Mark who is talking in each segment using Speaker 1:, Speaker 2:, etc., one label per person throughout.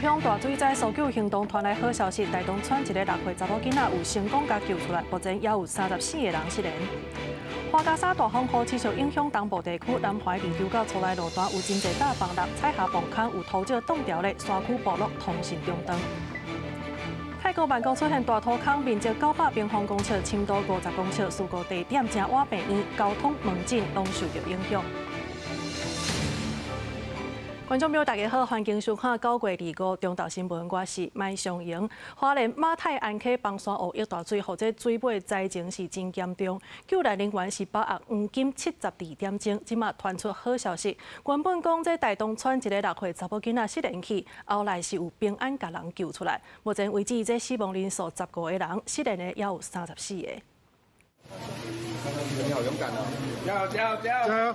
Speaker 1: 鄉大水災搜救行動傳來好消息，大同村一个6歲查某囡仔有成功共救出來，目前猶有34個人失聯。樺加沙大風雨持續影響東部地區，南橫二洲到初來路段有真濟搭崩落，彩霞崩空有土石擋牢咧，山區部落通訊中斷。泰國曼谷出現大土坑，面積900平方公尺，深度50公尺，事故地點正倚病院，交通、門診攏受著影響。觀眾朋友，大家好，歡迎收看9月25中晝新聞，我是麥尚瑩。花蓮馬太鞍溪枋山湖湧大水，予這水尾災情是真嚴重，救難人員是把握黃金72點鐘，這馬傳出好消息。原本講這大東村一个6歲查某囡仔失聯去，後來是有平安共人救出來。目前為止，這死亡人數15個人，失聯的猶有34個。
Speaker 2: 你好勇敢哦！加油加油加油！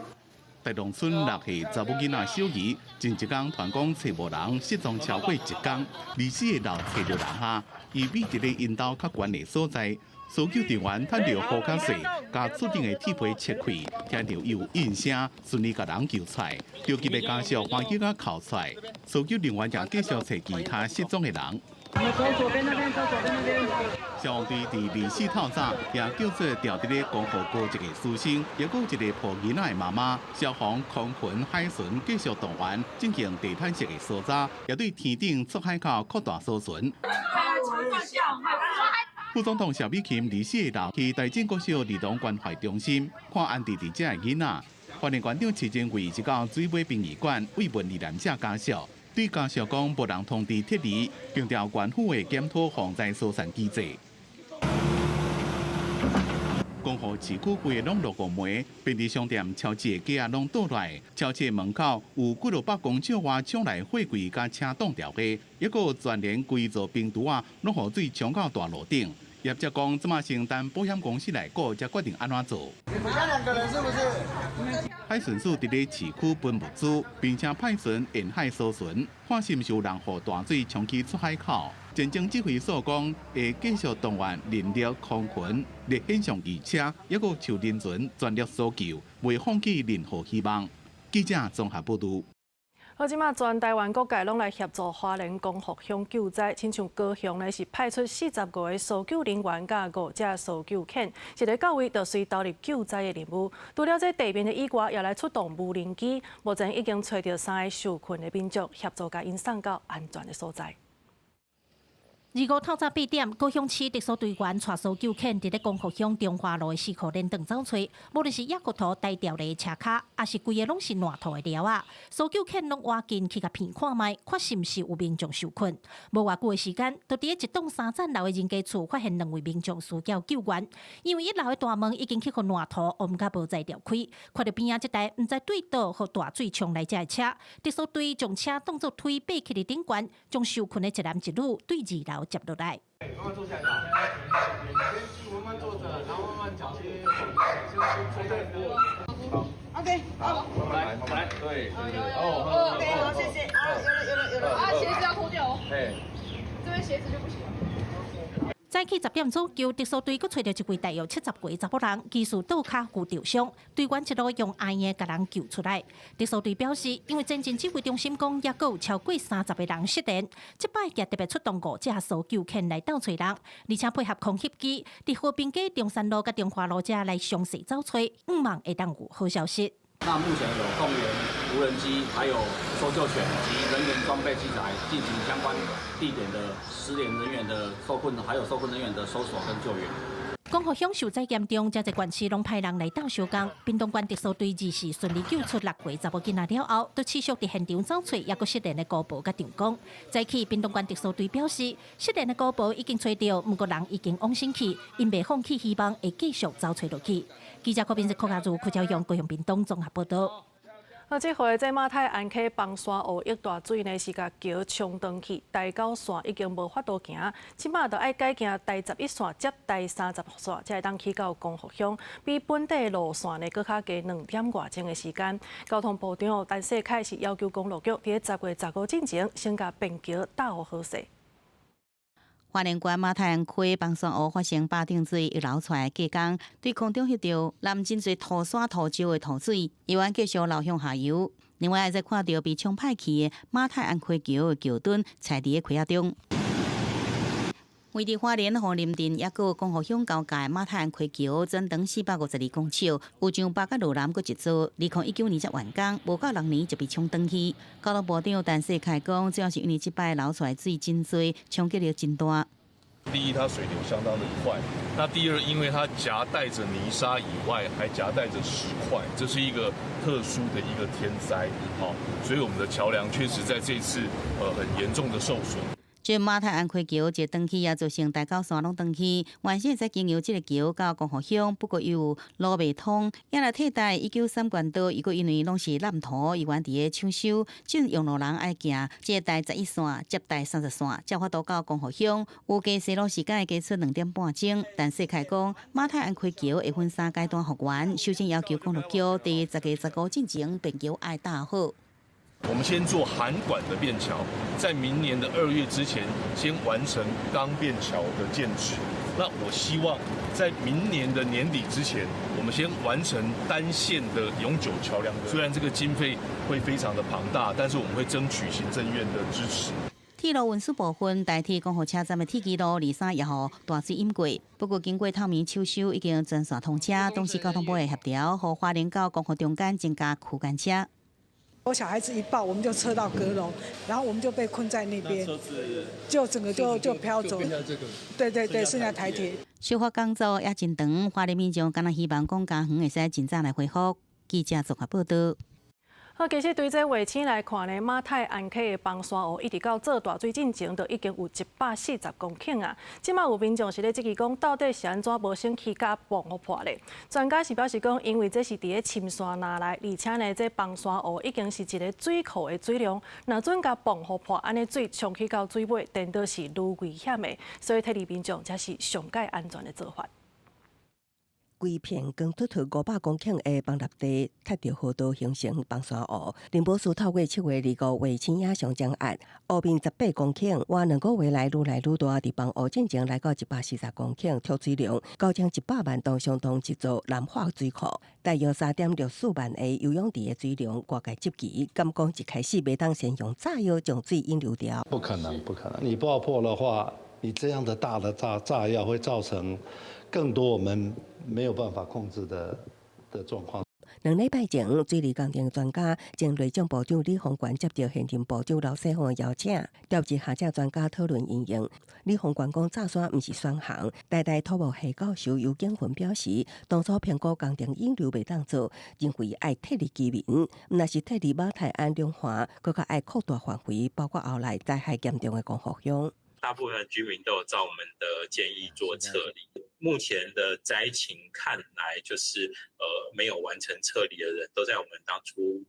Speaker 3: 大同村6歲查某囡仔小儀，前一工傳講揣無人，失蹤超過一工，24個樓揣著人下，伊秘佇咧𪜶兜較懸的所在，搜救人員趁著雨較細，共厝頂的鐵皮切開，聽著有應聲，順利共人救出來。著急的家屬歡喜共哭出來，搜救人員也繼續揣其他失蹤的人。
Speaker 4: 走左邊那邊，走左邊那邊。
Speaker 3: 消防隊佇24透早也救出牢佇咧光復高一個師生，抑閣有一個抱囡仔的媽媽。消防、空巡、海巡繼續動員進行地毯式的搜查，也對天頂出海口擴大搜尋。副總統蕭美琴24日去大正國小兒童關懷中心看安置佇遮的囡仔。花蓮縣長徐榛慧就到水尾殯儀館慰問罹難者家屬。對家屬講，無人通知撤離，強調縣府會檢討防災疏散機制。光復市區規个攏落雨暝，便利商店、超市的架仔攏倒來，超市門口有幾落百公尺外搶來貨櫃佮車擋牢的，抑閣有全聯規座冰櫥仔攏予水沖到大路頂。業者講，這馬先等保險公司來顧，才決定按怎做。
Speaker 2: 你們家兩個人是不是？
Speaker 3: 海巡署佇咧市區分物資，並且派船沿海搜尋，看是毋是有人予大水沖去出海口。前線指揮所講，會繼續動員人力、空巡、熱顯像儀車，抑閣有樹林船全力搜救，袂放棄任何希望。記者綜合報導。
Speaker 1: 好，這馬全台灣各界攏來協助花蓮光復鄉救災，親像高雄呢是派出45個搜救人員佮五隻搜救犬，一个到位就隨投入救災的任務。除了這地面的以外，也來出動無人機，目前已經揣著三个受困的民眾，協助共𪜶送到安全的所在。
Speaker 5: 25透早8點，高雄市特搜隊員帶搜救犬佇咧光復鄉中華路的四箍連頓走揣，無論是野骨頭、台吊的車跤，抑是規个攏是爛土的料仔，搜救犬攏挖進去共鼻看覓，看是毋是有民眾受困。無偌久的時間，就佇咧一棟三層樓的人家厝發現兩位民眾需要救援，因為一樓的大門已經去予爛土淹甲無才調開，看著邊仔這台毋知對佗予大水沖來遮的車，特搜隊將車當作推爬起佇頂懸，將受困的一男一女對二樓接落來。
Speaker 2: 慢慢坐下來，先慢慢坐著，然後慢慢腳先先先好
Speaker 4: ，OK，
Speaker 2: 好，慢慢來，慢慢來，對，對對，哦
Speaker 4: ，OK，好，謝謝，啊，有了，有了，有了，
Speaker 6: 啊，鞋子要脫掉哦，
Speaker 2: 哎，
Speaker 6: 這邊鞋子就不行。
Speaker 5: 早起10點左右，特搜隊閣揣著一位大約70歲查某人，疑似倒跤有著傷，隊員一路用爭的共人救出來。特搜隊表示，因為前進指揮中心講，猶閣有超過30個人失聯，這擺也特別出動五隻搜救犬來鬥揣人，而且配合空翕機，佇和平街中山路佮中華路遮來詳細走揣，向望會當有好消息。
Speaker 7: 那目前有動員無人機，還有搜救犬及人員裝備器材進行相關地點的失聯人員的受困，還有受困人員的搜索跟救援。
Speaker 5: 光復鄉受災嚴重，遮濟縣市攏派人來鬥相共。屏東縣特搜隊24順利救出6歲查某囡仔了後，都持續佇現場走揣，抑閣失聯的姑婆佮丈公。早起，屏東縣特搜隊表示，失聯的姑婆已經揣著，毋過人已經往生去，𪜶袂放棄希望，會繼續走揣落去。記者郭斌、柯家如、柯昭勇、高雄屏東綜合報導。
Speaker 1: 啊，這回這馬太鞍溪枋山湖湧大水呢，是共橋沖斷去，台九線已經無法度行，這馬就愛改行台11線接台30線，才會當去到光復鄉，比本地路線呢閣較加2點外鐘的時間。交通部長陳世凱是要求公路局佇10月15進前，先共便橋搭予好勢。
Speaker 8: 花蓮縣馬太鞍溪枋山湖發生壩頂水溢流出來隔工，對空中翕著南真濟土山土石的土水，猶原繼續流向下游。另外，再看著被沖歹去的馬太鞍溪橋的橋墩，踩佇个溪仔中。位佇花蓮鳳林鎮，抑閣光復鄉交界馬太鞍溪橋，全長452公尺，有上北佮羅南閣一座，2019年才完工，無夠6年就被沖斷去。交通部長陳世凱講，主要是因為這擺流出來水真濟，衝擊力真大。
Speaker 9: 第一，它水流相當的快；那第二，因為它夾帶着泥沙以外，還夾帶着石塊，這是一個特殊的一個天災，好，所以我們的橋梁確實在這次很嚴重的受損。
Speaker 8: 這馬太鞍溪橋一斷去，也造成大九線攏斷去。原先會使經由這個橋到光復鄉，不過又路袂通，也來替代193縣道。伊閣因為攏是爛土，猶原佇咧搶修，準用路人愛行這個台11線接台30線，才有法度到光復鄉。預計踅路時間會加出2點半鐘。陳世凱講，馬太鞍溪橋會分三階段復原，首先要求公路局佇10月15進前便橋愛搭好。
Speaker 9: 我們先做涵管的便橋，在明年的2月之前，先完成鋼便橋的建置。那我希望在明年的年底之前，我們先完成單線的永久橋梁。雖然這個經費會非常的龐大，但是我們會爭取行政院的支持。
Speaker 8: 鐵路運輸部分，台鐵光復車站的鐵支路23也予大水淹過，不過經過透明搶修，已經全線通車。同時交通部會協調，予花蓮到光復中間增加區間車。
Speaker 10: 我小孩子一抱，我們就車到閣樓，然後我們就被困在那邊，就整個就飄走。對對對，剩下台鐵。
Speaker 8: 修復工作也真長，花蓮民眾敢若希望講家園會使盡早來恢復。記者綜合報導。
Speaker 1: 好，其實對這衛星來看呢，馬太鞍溪的崩山湖一直到做大水進前，就已經有140公頃啊。這馬有民眾是咧質疑講，到底是按怎無先去共磅予破咧？專家是表示講，因為這是佇咧深山林內，而且呢，這崩山湖已經是一个水庫的水量，若準共磅予破，按呢水衝去到水尾，顛倒是愈危險的，所以提議民眾才是上蓋安全的做法。
Speaker 11: 規片光禿禿500公頃的崩塌地，踢著河道形成崩山湖。林寶樹透過7月25衛星影像掌握，湖面18公頃，倚2個月來愈來愈大，佇崩湖進前來到140公頃，蓄水量9100萬噸，相當一座南化水庫。大約3.64萬个游泳池的水量，外界質疑，敢講一開始袂當先用炸藥將水引流掉？
Speaker 12: 不可能，不可能！你爆破的話，你這樣的大的炸藥會造成更多我們沒有辦法控制的狀況。
Speaker 11: 2禮拜前，水利工程專家前內政部長李鴻源接著現任部長劉世芳的邀請，召集學者專家討論應用。李鴻源講，炸山毋是選項。台大土木系教授游景雲表示，當初評估工程引流袂當做，認為愛撤離居民，毋若是撤離馬太鞍兩岸，閣較愛擴大範圍，包括後來災害嚴重的光復鄉。
Speaker 13: 大部分居民都有照我們的建議做撤離。目前的災情看來，就是沒有完成撤離的人都在我們當初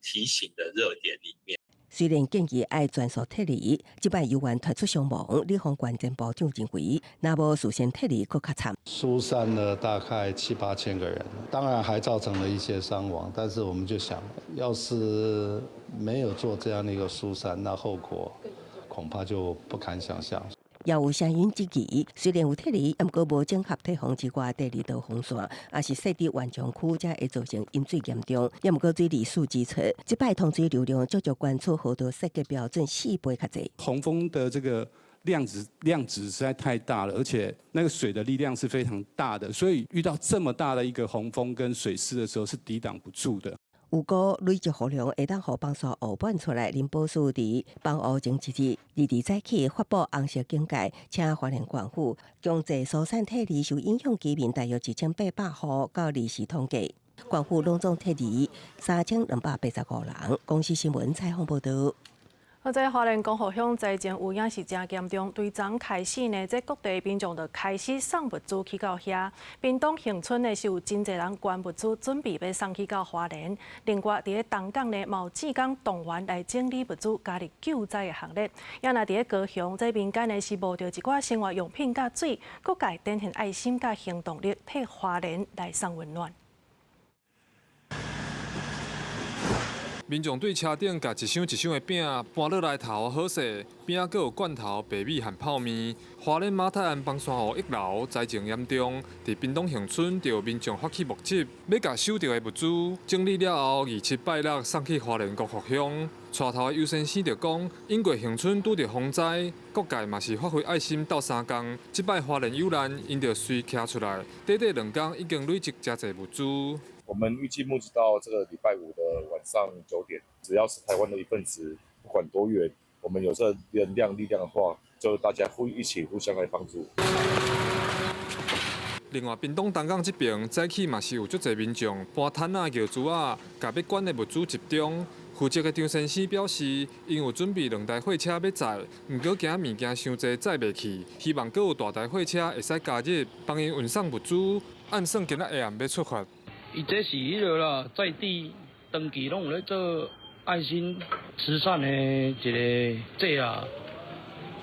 Speaker 13: 提醒的熱點裡面。
Speaker 11: 雖然建議愛全數撤離，這擺猶原傳出傷亡，李鴻源前部長認為，若無事先撤離，閣較慘。
Speaker 12: 疏散了大概七八千個人，當然還造成了一些傷亡，但是我們就想，要是沒有做這樣的一個疏散，那後果恐怕就不堪想象。
Speaker 11: 也有聲音質疑，雖然有撤離，毋過無整合退防之外，第二道防線，也是設佇緩衝區，才會造成淹水嚴重。也毋過水利署指出，這擺通水流量足足懸出河道設計標準4倍較濟。
Speaker 14: 洪峰的這個量值實在太大了，而且那個水的力量是非常大的，所以遇到這麼大的一個洪峰跟水勢的時候，是抵擋不住的。
Speaker 11: 預估累積雨量會當予崩山湖滿出來，林寶樹佇崩湖前一日，二日早起發布紅色警戒，請花蓮縣府強制疏散撤離受影響居民大約1800戶，到2時統計，縣府攏總撤離3285人。公視新聞採訪報導。
Speaker 1: 啊，這花蓮光復鄉災情有影是誠嚴重，對昨開始呢，這各地民眾就開始送物資去到遐。屏東恆春呢是有真濟人捐物資，準備欲送去到花蓮。另外，佇咧東港呢，嘛有志工動員來整理物資，加入救災的行列。也若佇咧高雄，這民間呢是募著一寡生活用品佮水，各界展現愛心佮行動力，替花蓮來送溫暖。
Speaker 15: 民眾對車頂共一箱一箱的餅搬落來頭好勢，邊仔閣有罐頭、白米和泡麵。花蓮馬太鞍崩山雨溢流，災情嚴重。佇屏東恆春就有民眾發起募集，欲共收著的物資整理了後，二七拜六送去花蓮光復鄉。帶頭的尤先生就講，因過恆春拄著洪災，各界嘛是發揮愛心鬥相共。這擺花蓮有難，𪜶就隨徛出來，短短兩工已經累積誠濟物資。
Speaker 16: 我們預計募集到這個禮拜五的晚上9點，只要是台灣的一份子，不管多遠，我們有這能量力量的話，就大家會一起互相來幫助。
Speaker 15: 另外，屏東東港這邊早起嘛是有足濟民眾搬毯仔、尿珠仔，共欲捐的物資集中。負責的張先生表示，𪜶有準備兩台貨車欲載，毋過驚物件傷濟載袂去，希望閣有大台貨車會使加入，幫𪜶運送物資。按算今仔下暗欲出發。
Speaker 17: 伊這是彼落啦，在地長期攏有咧做愛心慈善的一个這啊，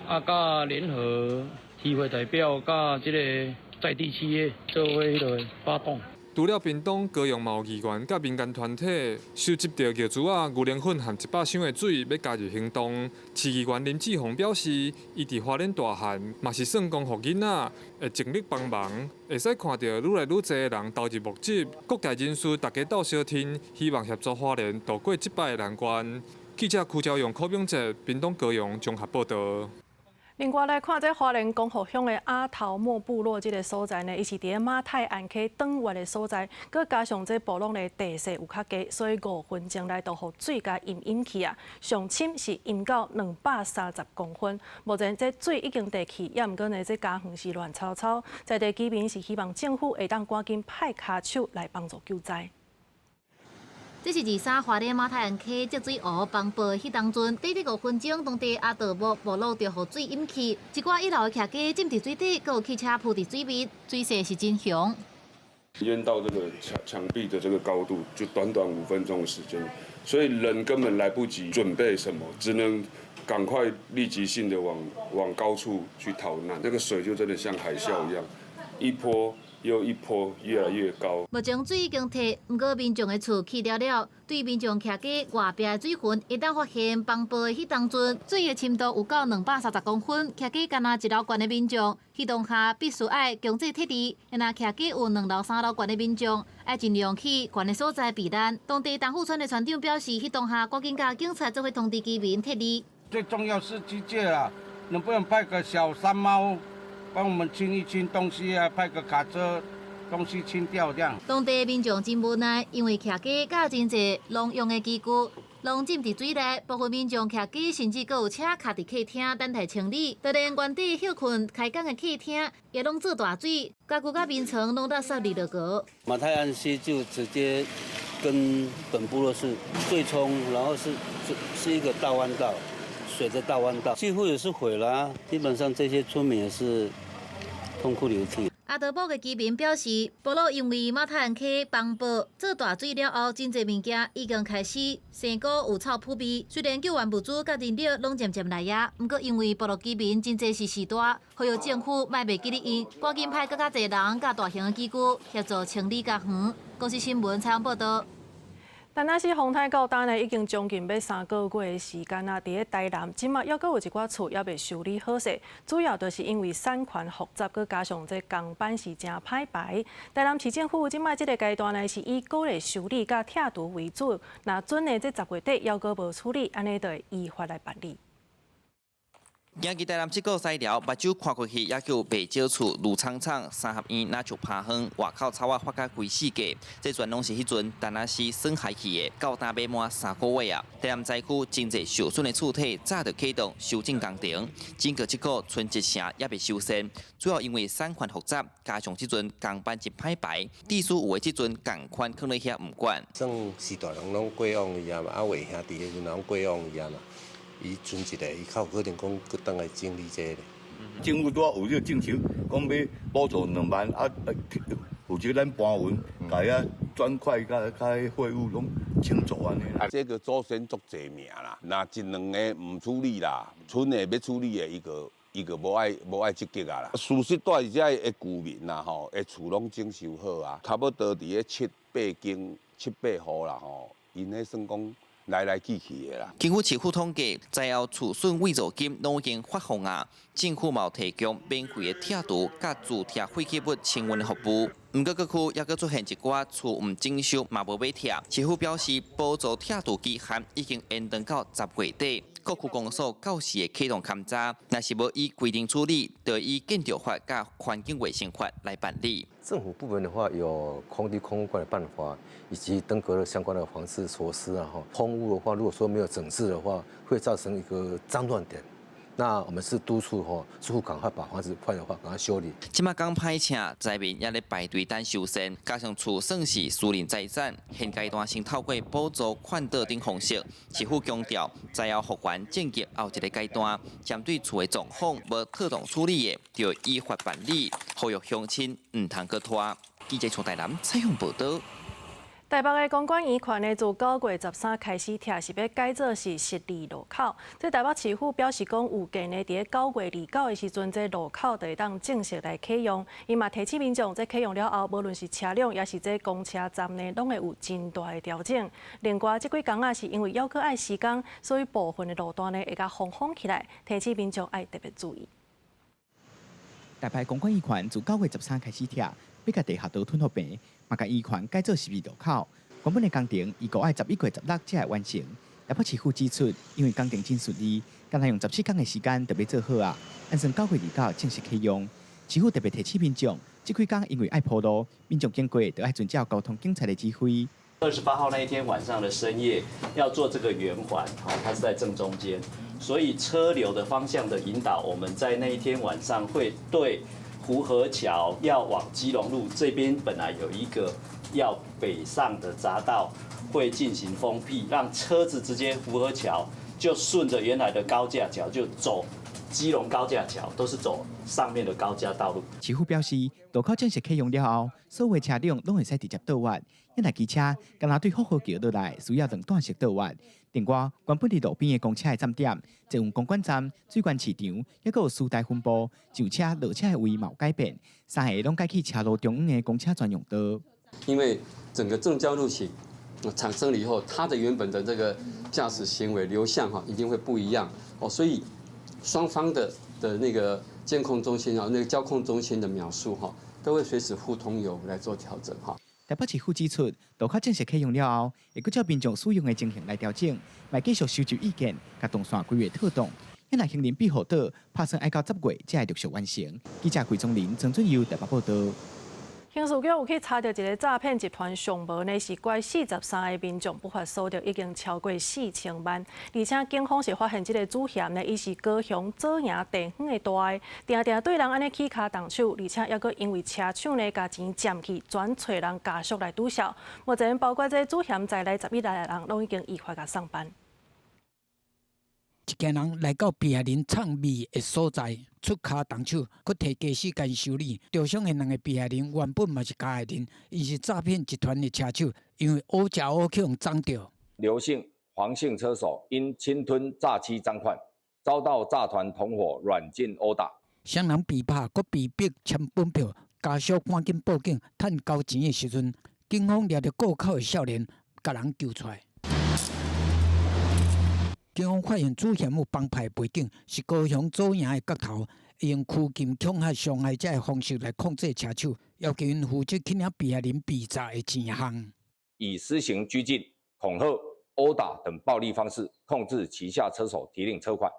Speaker 17: 啊，佮聯合議會代表佮這个在地企業做伙彼落發動。
Speaker 15: 除了屏東、高雄嘛有議員佮民間團體收集著尿珠仔、牛奶粉和100箱的水，欲加入行動。市議員林志宏表示，伊佇花蓮大漢，嘛是算光復囡仔，會盡力幫忙。會使看著愈來愈濟的人投入募集，各界人士大家鬥相挺，希望協助花蓮渡過這擺的難關。記者柯昭勇、柯炳哲，屏東高雄綜合報導。
Speaker 1: 另外來看，這花蓮光復鄉的阿頭莫部落這个所在呢，伊是佇咧馬太鞍溪轉彎的所在，閣加上這部落的地勢有較低，所以5分鐘內就予水共淹淹去啊！上深是淹到230公分。目前這水已經退去，猶毋過呢，這家園是亂糟糟。在地居民是希望政府會當趕緊派跤手來幫助救災。
Speaker 18: 這是23花蓮馬太鞍溪積水湖崩坡彼當陣，短短5分鐘，當地阿道木部落就予水淹去，一寡一樓的徛家浸佇水底，閣有汽車浮佇水面，水勢是真雄。
Speaker 19: 淹到這個牆壁的這個高度，就短短五分鐘的時間，所以人根本來不及準備什麼，只能趕快立即性的往高處去逃難。那個水就真的像海嘯一樣，一波又一波，越來越高。
Speaker 18: 目前水已經退，毋過民眾的厝起了了，對民眾徛家外壁的水痕，一旦發現崩坡的彼當陣，水的深度有到230公分，徛家干焦一樓懸的民眾，彼當下必須愛強制撤離。若徛家有兩樓、三樓懸的民眾，愛盡量去懸的所在避難。當地東富村的村長表示，彼當下趕緊共警察做伙通知居民撤離。
Speaker 20: 最重要是機械啦，能不能派個小山貓？幫我們清一清東西啊，派個卡車，東西清掉這樣。
Speaker 18: 當地民眾真無奈，因為徛家佮真濟農用的機具，攏浸佇水內，部分民眾徛家甚至閣有車卡佇客廳等待清理。就連原地歇睏開工的客廳也攏做大水，家具佮眠床攏垃圾入落河。
Speaker 21: 馬太鞍溪就直接跟本部落是對沖，然後是一個大彎道，水的大彎道，幾乎也是毀了，基本上這些村民也是痛哭流涕。
Speaker 18: 阿德堡的居民表示，部落因為馬太鞍溪崩坡做大水了後，真濟物件已經開始生菇有臭腐味。雖然救援物資佮人力攏漸漸來啊，毋過因為部落居民真濟是序大，呼籲政府莫袂記得𪜶，趕緊派閣較濟人佮大型的機具協助清理家園。公視新聞採訪報導。
Speaker 1: 但那是風颱到今呢，已經將近欲3個月的時間啊！佇咧台南，這馬猶閣有一寡厝猶未修理好勢，主要就是因為產權複雜，閣加上這工班是誠歹排。台南市政府這馬這个階段呢，是以鼓勵修理佮拆除為主，若準呢這10月底猶閣無處理，按呢就會依法來辦理。
Speaker 22: 行佇台南這個西寮，目睭看過去，猶閣有袂少厝，攄蒼蒼，三合院若像趴園，外口草仔發甲規四界，這全攏是彼陣陳阿時損害去的。到今欲滿3個月啊！台南災區真濟受損的厝體早就啟動修整工程，整個這個春節城猶未修繕，主要因為產權複雜，加上這陣工班真歹排，致使有的這陣仝款囥咧遐毋管。
Speaker 23: 算序大人攏過往伊啊嘛，啊有的兄弟彼陣攏過往伊啊嘛。伊賰一个，伊較有可能講閣轉來整理這个。
Speaker 24: 政府拄仔有這个政策，講欲補助2萬，啊，負責咱搬運，共遐磚塊佮佮廢物攏清除按呢。
Speaker 25: 啊，這个祖先足濟名啦，若一兩个毋處理啦，村的欲處理的，伊個無愛積極啊啦。事實住佇遮的居民啦吼，的厝攏整修好啊，差不多佇咧七八間、七八戶啦吼，𪜶彼算講來來去去的啦。
Speaker 22: 根據市府統計，災後厝損慰助金攏已經發放啊，政府嘛有提供免費的拆除佮自拆廢棄物清運的服務。毋過各區猶閣出現一寡厝毋整修嘛無欲拆。市府表示，補助拆除期限已經延長到10月底。各區公所到時會啟動勘查，若是無依規定處理，就以建築法佮環境衛生法來辦理。
Speaker 2: 政府部門的話，有空地空污管理辦法，以及登革熱相關的防治措施啊。哈，空污的話，如果說沒有整治的話，會造成一個髒亂點。那我們是督促吼，住戶趕快把房子壞的話，趕快修理。
Speaker 22: 這馬講歹請，災民也咧排隊等修繕，加上厝算是私人財產，現階段先透過補助勸導等方式，市府強調災後復原正急後一個階段，針對厝的狀況無妥當處理的，就依法辦理，呼籲鄉親毋通閣拖。記者從台南採訪報導。
Speaker 1: 台北的公館圓環呢，自9月13開始拆，是欲改做是十字路口。這台北市府表示講，預計呢，佇咧9月29的時陣，這路口就會當正式來啟用。伊嘛提醒民眾，這啟用了後，無論是車輛，抑是這公車站呢，攏會有真大的調整。另外，這幾工啊，是因為猶閣愛施工，所以部分的路段呢會共封封起來，提醒民眾愛特別注意。
Speaker 3: 台北公館圓環自9月13開始拆，欲共地下道吞予平。嘛，共圓環改做十字路口，原本的工程預估愛11月16才會完成。台北市府指出，因為工程真順利，干焦用17工的時間就欲做好啊，按算9月29正式啟用。市府特別提醒民眾，這幾工因為愛鋪路，民眾經過就愛遵照交通警察的指揮。
Speaker 4: 28號那一天晚上的深夜要做這個圓環，它是在正中間，所以車流的方向的引導，我們在那一天晚上會對。福和橋要往基隆路這邊，本來有一個要北上的匝道，會進行封閉，讓車子直接福和橋就順着原來的高架橋就走基隆高架橋，都是走上面的高架道路。
Speaker 3: 市府表示，路口正式啟用了後，所有車輛攏會使直接倒彎。若機車，干焦對福和橋落來，需要兩段式倒彎。另外，原本佇路邊的公車的站點，捷運公館站、水源市場，抑閣有師大分部上車落車的位嘛有改變，三个攏改去車路中央的公車專用道。
Speaker 6: 因為整個正交路型產生了以後，它的原本的這個駕駛行為流向哈，一定會不一樣哦，所以雙方的那個監控中心啊，那個交控中心的描述哈，都會隨時互通有無來做調整哈。
Speaker 3: 台北市府指出，路口正式啟用了後，會閣照民眾使用的情形來調整，嘛繼續收集意見，共動線規劃妥當。若行人庇護島，拍算愛到10月才會陸續完成。記者桂宗林、曾俊佑台北報導。
Speaker 1: 刑事局有去查著一个詐騙集團上無呢，是拐43个民眾不法所得已經超過4000萬，而且警方是發現這个主嫌呢，伊是高雄左營地方的大的，定定對人按呢起跤動手，而且猶閣因為車廠呢共錢佔去，轉揣人家屬來拄數。目前包括這個主嫌在內11個人，攏已經依法共送辦。
Speaker 7: 一家人來到被害人藏匿的所在，出跤動手，閣提家私共伊修理。受傷的兩个被害人原本嘛是加害人，𪜶是詐騙集團的車手，因為烏食烏去予摠著。
Speaker 26: 劉姓、黃姓車手因侵吞詐欺贓款，遭到詐團同夥軟禁毆打。
Speaker 7: 雙人被拍，閣被逼簽本票，家屬趕緊報警，趁交錢的時陣，警方掠著顧口的少年，共人救出來。警方發現主嫌有幫派背景，是高雄左營的角頭，用拘禁、恐嚇傷害者的方式來控制車手，要求𪜶負責去領被害人被詐的錢項。
Speaker 26: 以施行拘禁、恐嚇、毆打等暴力方式控制旗下車手提領車款，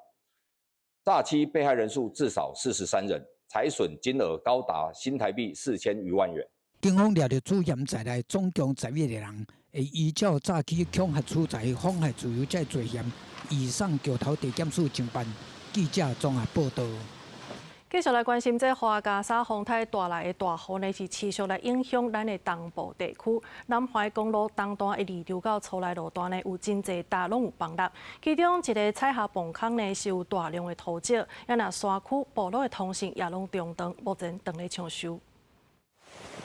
Speaker 26: 詐欺被害人數至少43人，財損金額高達新台幣4000餘萬元。
Speaker 7: 警方掠著主嫌在內，總共11個人，會依照詐欺、恐嚇取財、妨害自由這罪嫌，移送橋頭地檢署偵辦。記者綜合報導。
Speaker 1: 繼續來關心這樺加沙風颱帶來的大雨呢，是持續來影響咱的東部地區。南環公路東段的二洲到初來路段呢，有真濟搭攏有崩塌。其中一个彩霞崩空呢，是有大量的土石，啊若山區部落的通訊也攏中斷，目前正咧搶修。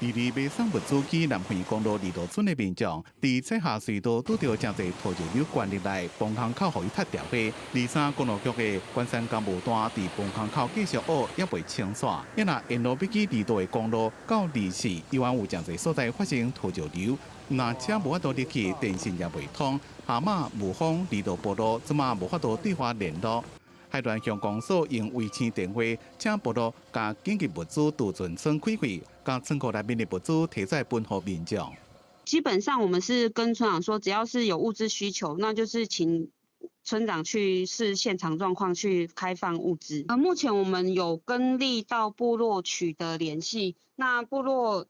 Speaker 27: 佇咧賣送物資去南橫公路二路村的民眾，佇彩霞隧道拄著誠濟土石流灌入來，崩空口予伊塌掉去。23公路局的關山工務段佇崩空口繼續挖，猶未清煞。啊若沿路欲去二度的公路到二四，依然有誠濟所在發生土石流。若車無法度入去，電信也袂通。下馬霧峰離島部落這馬無法度對外聯絡。海巒鄉公所用衛星電話請部落共緊急物資貯存倉開會，共倉庫內面的物資提出來分予民眾。
Speaker 5: 基本上我們是跟村長說，只要是有物資需求，那就是請村長去視現場狀況去開放物資。目前我們有跟麗島部落取得聯繫，那部落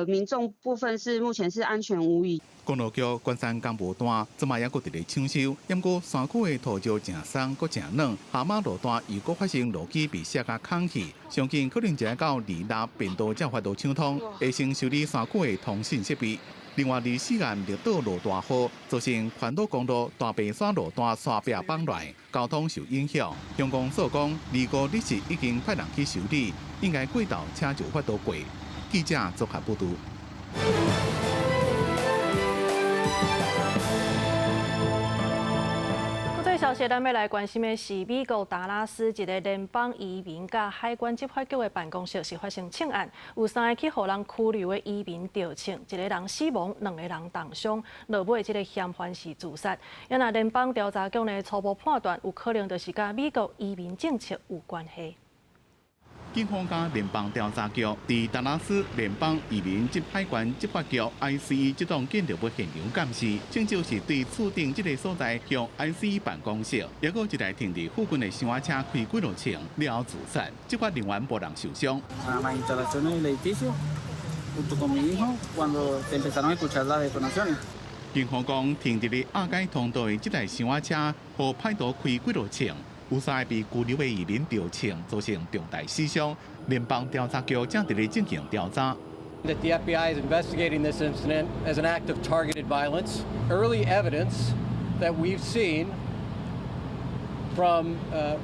Speaker 5: 民眾部分是目前是安全無虞。
Speaker 27: 公路局關山工務段這馬猶閣佇咧搶修，毋過山區的土石誠鬆閣誠軟，下馬路段如果發生路基被卸甲空去，上緊可能一到二六便道才有法度暢通，會先修理山區的通信設備。另外，24岸綠島落大雨，造成環島公路大白山路段山壁崩落，交通受影響。鄉公所講，25日已經派人去修理，應該過晝車就有法度過。記者綜合報導。
Speaker 1: 國際消息，咱欲來關心的是美國達拉斯一个聯邦移民佮海關執法局的辦公室是發生槍案，有三个去予人拘留的移民著槍，一个人死亡，兩个人重傷，落尾這个嫌犯是自殺。啊若聯邦調查局呢初步判斷，有可能就是佮美國移民政策有關係。
Speaker 27: 警方佮聯邦調查局佇達拉斯聯邦移民及海關執法局 ICE 這棟建築物現場監視，證實是對厝頂這个所在向 ICE 辦公室，抑閣有一台停佇附近的小車開幾落槍了後自殺，執法人員無人受傷。警方講，停佇咧亞街通道的這台小車，予歹徒開幾落槍。有三個被拘留的移民著槍，造成重大死傷。聯邦調查局正佇咧進行調查。
Speaker 8: That the FBI is investigating this incident as an act of targeted violence. Early evidence that we've seen from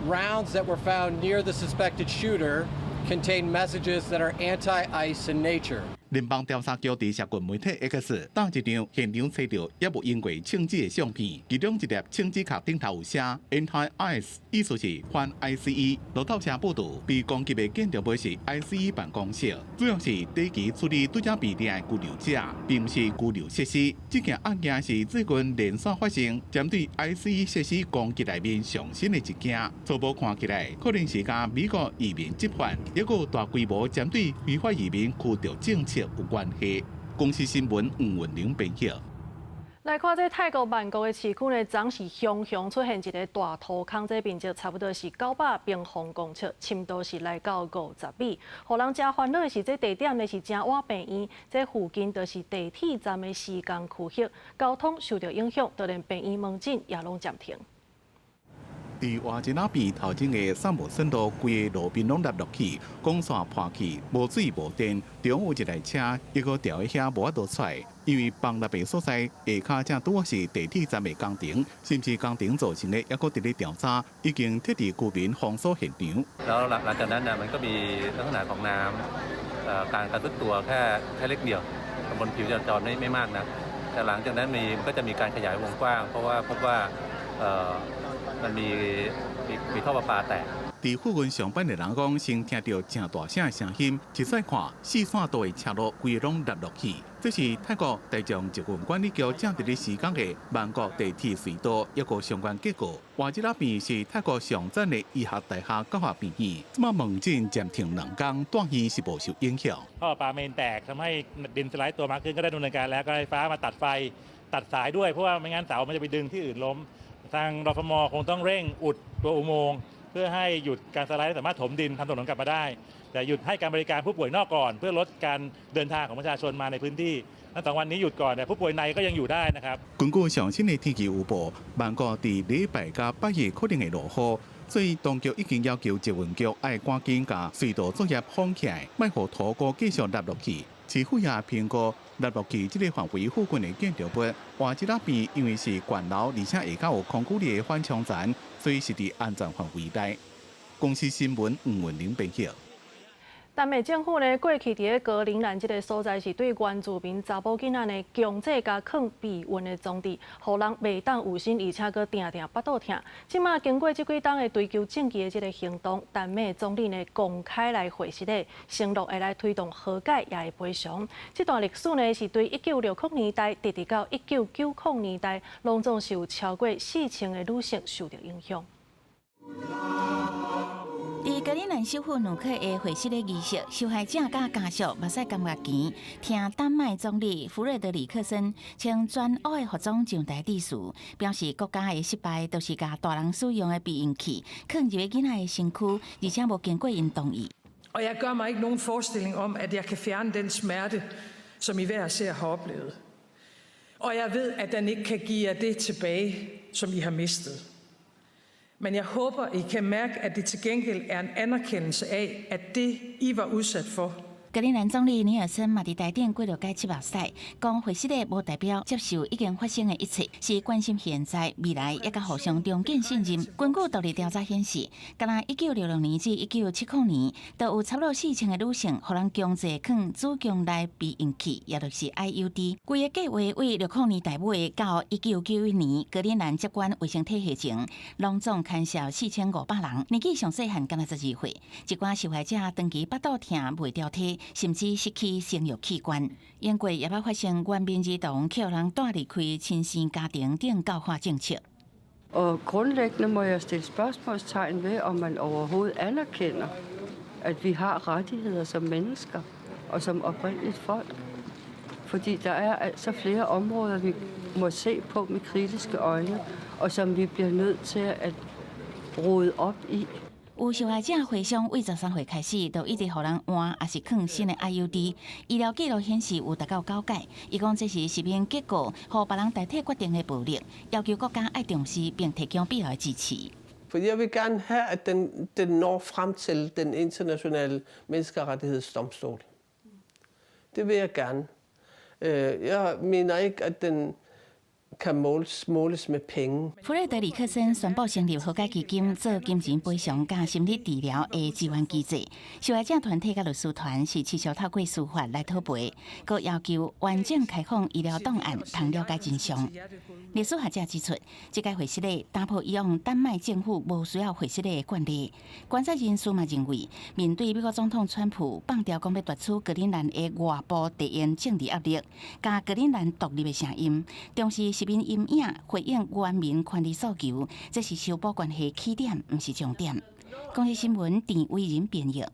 Speaker 8: rounds that were found near the suspected shooter contain messages that are anti-ICE in nature.
Speaker 27: 聯邦調查局佇社群媒體 X 搭一張現場揣著猶無用過槍支的相片，其中一粒槍支殼頂頭有寫 Anti-ICE，意思是反 ICE。路透社報導，被攻擊的建築物是 ICE 辦公室，主要是短期處理拄才被掠的拘留者，並毋是拘留設施。這件案件是最近連續發生針對 ICE 設施攻擊內面上新的一件。初步看起來，可能是佮美國移民執法一個大規模針對非法移民驅逐政策有關係。公視新聞吳文玲編譯。
Speaker 1: 來看這泰國曼谷的市區呢，昨是雄雄出現一个大土坑，這面積差不多是900平方公尺，深度是來到50米。予人誠煩惱的是，這地點呢是誠倚病院，這附近就是地鐵站的施工區域，交通受著影響，就連病院門診也攏暫停。
Speaker 27: 佇瓦吉那邊頭前的三無村路，規个路面攏凹落去，光線破去，無水無電，中有一台車，抑閣牢佇遐無法度出來，因為崩落的所在下跤正拄好是地鐵站的工程，是毋是工程造成的，猶閣佇咧調查，已經撤離居民封鎖現場。
Speaker 9: แล้วหลังจากนั้นน่ะมันก็มีลักษณะของน้ำการกระตุกตัวแค่แค่เล็กเดียวบนผิวจราจรไม่ไม่มากนะแต่หลังจากนั้นมีมันก็จะมีการขยายวงกว้างเพราะว่าพบว่ามันมีมีท่อประปาแตก
Speaker 27: 佇附近上班的人講，先聽著誠大聲的聲音，一再看四線道的車路規个攏凹落去。這是泰國大眾捷運管理局正佇咧施工的曼谷地鐵隧道一個相關結構。瓦吉那邊是泰國上讚的醫學大學教學病院，這馬門診暫停兩工，大醫是無受影響。
Speaker 10: ท่อประปาเมนแตกทำให้ดินสไลด์ตัวมากขึ้นก็ได้ดำเนินการแล้วก็ไฟฟ้ามาตัดไฟตัดสายด้วยเพราะว่าไม่งั้นเสามันจะไปดึงที่อื่นล้มทางรฟม.คงต้องเร่งอุดตัวอุโมงค์เพื่อให้หยุดการสไลด์สามารถถมดินทำถนนกลับมาได้แต่หยุดให้การบริการผู้ป่วยนอกก่อนเพื่อลดการเดินทางของประชาชนมาในพื้นที่ทั้งสองวันนี้หยุดก่อนแต่ผู้ป่วยในก็ยังอยู่ได้นะครับ
Speaker 27: 根據上新的天氣預報，曼谷佇禮拜佮拜日可能會落雨，所以當局已經要求捷運局愛趕緊共隧道作業封起來，莫予土塊繼續凹落去。市府也評估凹落去這个範圍附近的建築物，瓦吉那邊因為是懸樓，而且下跤有空距離的緩衝層，所以是佇安全範圍內。公視新聞吳文玲編譯。
Speaker 1: 丹麥政府呢，過去佇咧格陵蘭這个所在是對原住民查某囡仔呢強制共囥避孕的裝置，予人袂當有身，而且閣定定腹肚疼。這馬經過這幾冬的追求正義的這个行動，丹麥總理呢公開來回實咧，承諾會來推動和解，也會賠償。這段歷史呢是對1960年代，直直到1990年代，攏總是有超過4000个女性受著影響。
Speaker 11: 佇格陵蘭首府努克的會失禮儀式，受害者佮家屬目屎乾目墘，聽丹麥總理弗瑞德里克森穿全烏的服裝上台致辭，表示國家的失敗就是共大人使用的避孕器囥入囡仔的身軀，而且無經過𪜶同意。
Speaker 12: Og jeg gør mig ikke nogen forestilling om, at jeg kan fjerne den smerte, som I hver især har oplevet. Og jeg ved, at den ikke kan give jer det tilbage, som I har mistet. Men jeg håber, I kan mærke, at det til gengæld er en anerkendelse af, at det, I var udsat for,
Speaker 11: 格陵蘭總理尼爾森嘛佇台頂過著該拭目屎，講會失禮無代表接受已經發生的一切，是關心現在、未來，抑佮互相重建信任。根據獨立調查顯示，敢若1966年至1970年，都有差不多4000個女性，予人強制囥子宮內避孕器，也就是 IUD。規个計畫對60年代尾到1991年，格陵蘭接管衛生體系前，攏總牽涉4500人，年紀上細漢敢若12歲，一寡受害者長期腹肚疼袂調體，甚至失去生育器官。英國也捌發生原民兒童予人帶離開親生家庭等教化政策。
Speaker 13: Og grundlæggende må jeg stille spørgsmålstegn ved, om man overhovedet anerkender, at vi har rettigheder som mennesker og som oprindeligt folk. Fordi der er altså flere områder, vi må se på med kritiske øjne, og som vi bliver nødt til at rode op i.
Speaker 11: 有受害者回想，對13歲開始，就一直予人換，抑是囥新的 IUD。醫療記錄顯示有達到九擺。伊講這是食品結果，予別人代替決定的暴力，要求國家愛重視並提供必要的支持。
Speaker 14: Fordi jeg vil gerne have, at den når frem til den internationale menneskerettighedsdomstol. Det vil jeg gerne. Jeg mener ikke, at den kan måles med penge.
Speaker 11: 弗雷德里克森宣布成立和解基金，做金錢賠償佮心理治療的支援機制。受害者團體佮律師團是持續透過司法來討賠，閣要求完整開放醫療檔案，通了解真相。歷史學者指出，這屆會失禮打破以往丹麥政府無需要會失禮的慣例。觀察人士嘛認為，面對美國總統川普放調講欲奪取格陵蘭的外部地緣政治壓力，佮格陵蘭獨立的聲音，重視殖民陰影，回應原民權利訴求，這是修補關係起點，毋是終點。公視新聞鄭偉仁編譯。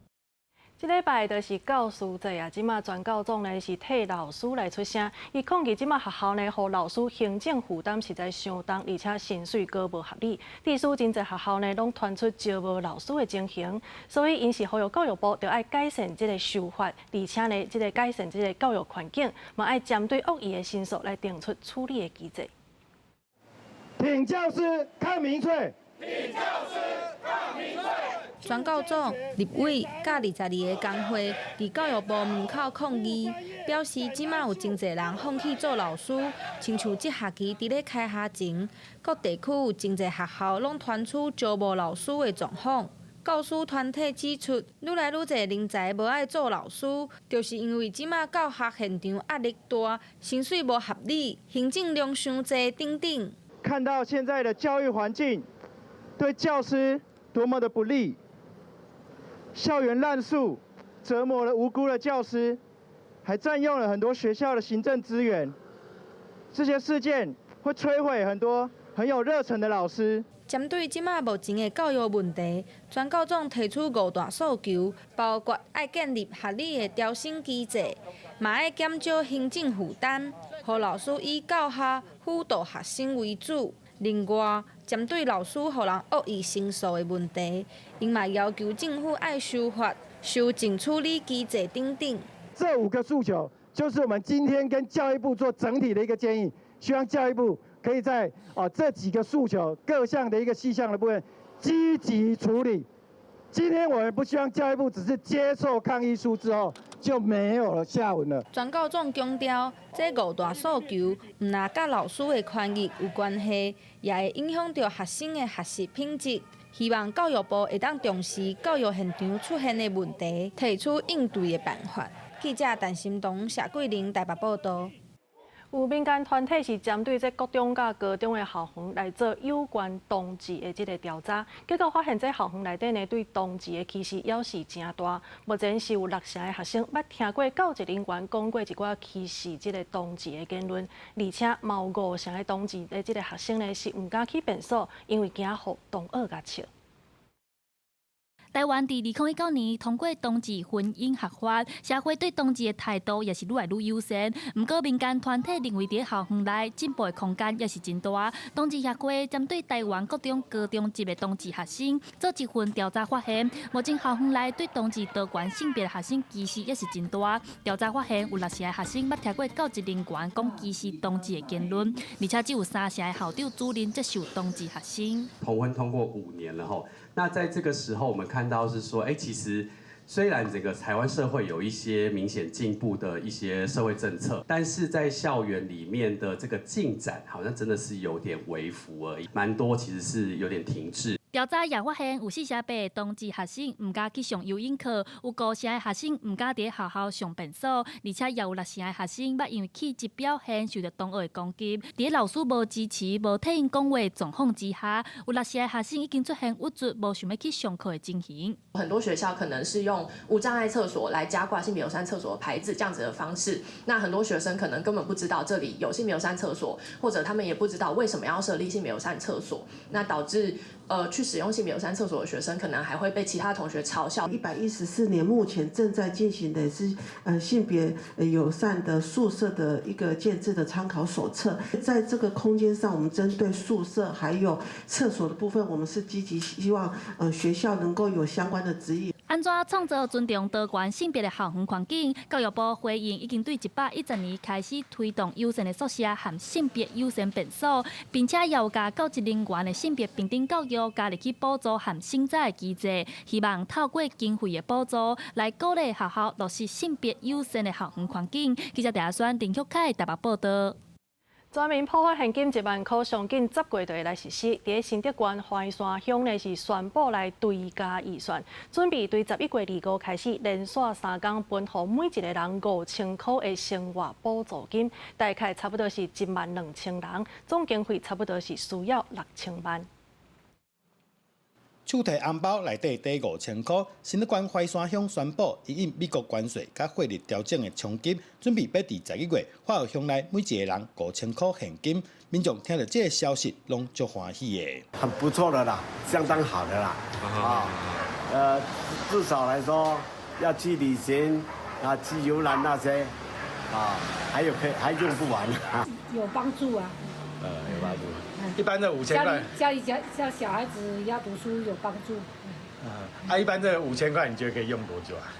Speaker 1: 這禮拜就是教師節啊！這馬全教總呢是替老師來出聲，伊抗議這馬學校呢，予老師行政負擔實在傷重，而且薪水閣無合理。致使真濟學校呢，攏傳出招無老師的情形，所以𪜶是呼籲教育部著愛改善這个修法，而且呢，這个改善這个教育環境，嘛愛針對惡意的申訴來定出處理的機制。
Speaker 15: 挺教師，抗民粹。
Speaker 16: 挺教師，抗民粹。
Speaker 17: 全教總、立委佮22个工會佇教育部門口抗議，表示這馬有真濟人放棄做老師，親像這學期佇咧開學前，各地區有真濟學校攏傳出招無老師的狀況。教師團體指出，愈來愈濟人才無愛做老師，就是因為這馬教學現場壓力大，薪水無合理，行政量傷濟等等。
Speaker 15: 看到現在的教育環境對教師多麼的不利。校園濫訴，折磨了無辜的教師，還佔用了很多學校的行政資源。這些事件會摧毀很多很有熱忱的老師。
Speaker 17: 針對這馬目前的教育問題，全教總提出五大訴求，包括愛建立合理的調薪機制，嘛愛減少行政負擔，予老師以教學輔導學生為主。另外，針對老師予人惡意申訴的問題，𪜶嘛要求政府愛修法、修正處理機制等等。
Speaker 15: 這五個訴求，就是我們今天跟教育部做整體的一個建議，希望教育部可以在這幾個訴求各項的一個細項的部分積極處理。今天我們不希望教育部只是接受抗議書之後就沒有了下文了。
Speaker 17: 全教總強調，這五大訴求毋但佮老師的權益有關係，也會影響著學生的學習品質。希望教育部會當重視教育現場出現的問題，提出應對的辦法。記者陳心彤、謝桂玲台北報道。
Speaker 1: 有民間團體是針對這國中佮高中的校園來做有關同志的這个調查，結果發現這校園內底呢對同志的歧視猶是誠大。目前是有六成的學生捌聽過教職人員講過一寡歧視這个同志的言論，而且嘛有五成的同志的這个學生呢是毋敢去便所，因為驚予同學共笑。
Speaker 18: 台灣佇2019年通過同志婚姻合法，社會對同志的態度也是愈來愈友善。毋過民間團體認為，佇校園內進步的空間也是真大。同志協會針對台灣國中、高中級的同志學生做一份調查，發現目前校園內對同志多元性別的學生歧視也是真大。調查發現有六成的學生捌聽過教職人員講歧視同志的言論，而且只有三成的校長主任接受同志學生。
Speaker 19: 同婚通過5年了吼，那在這個時候，我們看到是說，哎，其實雖然整個台灣社會有一些明顯進步的一些社會政策，但是在校園裡面的這個進展，好像真的是有點微幅而已，蠻多其實是有點停滯。
Speaker 18: 調查也發現，有4成8的同志學生毋敢去上游泳課，有五成的學生毋敢佇學校上便所，而且也有六成的學生捌因為氣質表現受到同學的攻擊。佇老師無支持、無替𪜶講話的狀況之下，有六成的學生已經出現鬱卒、無想欲去上課的情形。
Speaker 20: 很多學校可能是用無障礙廁所來加掛性別友善廁所的牌子，這樣子的方式。那很多學生可能根本不知道這裡有性別友善廁所，或者他們也不知道為什麼要設立性別友善廁所，那導致去使用性別友善廁所的學生，可能還會被其他同學嘲笑。
Speaker 21: 114年目前正在進行的是性別友善的宿舍的一個建置的參考手冊，在這個空間上，我們針對宿舍還有廁所的部分，我們是積極希望學校能夠有相關的指引。
Speaker 18: 按怎創造尊重多元性別的校園環境？教育部回應已經對110年開始推動友善的宿舍和性別友善便所，並且也有共教職人員的性別平等教育加入去補助和薪資的機制，希望透過經費的補助來鼓勵學校落實性別友善的校園環境。記者鄭宣林旭凱台北報道。
Speaker 1: 全民普發現金1萬箍，上緊10月就會來實施。佇新竹縣淮山鄉呢，是宣布來追加預算，準備對11月25開始，連續3工分予每一个人5000箍的生活補助金，大概差不多是1萬2千人，總經費差不多是需要6000萬。
Speaker 23: 手提紅包內底揣5000箍，新竹縣淮山鄉宣布，因應美國關稅佮匯率調整的衝擊，準備欲佇11月發予鄉內每一个人5000箍現金。民眾聽著這个消息，攏足歡喜的。
Speaker 24: 很不錯的啦，相當好的啦，啊，至少來說要去旅行啊，去遊覽那些，啊，還有可以還用不完。
Speaker 25: 有幫助啊。
Speaker 23: 有幫助。一般的5000塊，
Speaker 25: 家裡家像小孩子要讀書有幫助。
Speaker 23: 啊，一般這5000塊，你覺得可以用多久啊？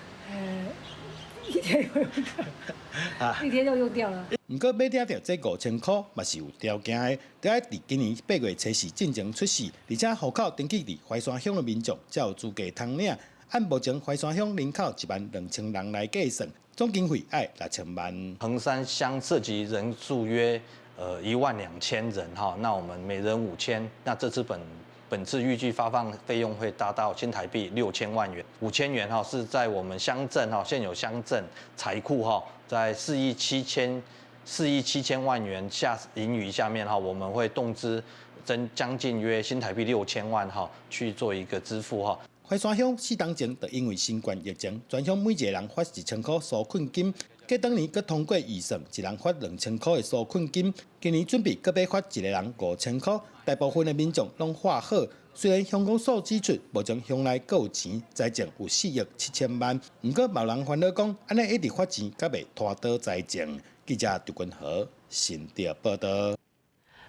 Speaker 25: 一天就用掉，一天就用掉了。
Speaker 23: 毋過欲領著這5000箍嘛是有條件的，著愛佇今年8月初四進前出世，而且戶口登記佇淮山鄉的民眾才有資格通領。按目前淮山鄉人口1萬2千人來計算，總經費愛6000萬。
Speaker 26: 橫山鄉涉及人數約1萬2千人哈，那我們每人五千，那這次本次預計發放費用會達到新台幣6000萬元，5000元哈是在我們鄉鎮哈現有鄉鎮財庫哈，在4億7000萬元下盈餘下面哈，我們會動資增將近約新台幣六千萬哈去做一個支付哈。
Speaker 23: 淮山鄉4冬前就因為新冠疫情，全鄉每一個人發1000箍紓困金。過當年閣通過預算，一人發2000箍的紓困金。今年準備閣欲發一個人5000箍，大部分的民眾攏喊好。雖然鄉公所指出，目前鄉內閣有錢，財政有4億7000萬，毋過嘛有人煩惱講，按呢一直發錢，敢袂拖倒財政。記者張君和新竹報道。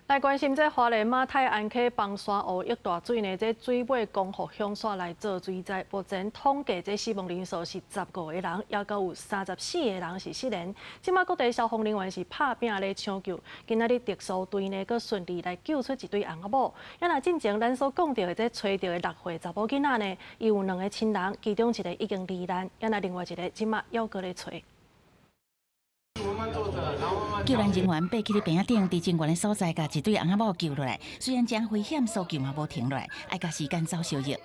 Speaker 1: 來關心這花蓮馬太鞍溪枋山湖湧大水呢？這水尾光復鄉煞來做水災，目前統計這死亡人數是15個人，猶閣有34個人是失聯。這馬各地消防人員是拍拚咧搶救，今仔日特搜隊呢，閣順利來救出一對翁仔某。啊若進前咱所講著的這揣著的6歲查某囡仔呢，伊有兩个親人，其中一个已經罹難，啊若另外一个這馬猶閣咧揣。
Speaker 16: 慢慢坐著，然後慢慢
Speaker 11: 救援人員爬起佇棚仔頂，佇真懸的所在，共一對翁仔某救落來。雖然誠危險，搜救嘛無停落來，愛共時間走相約。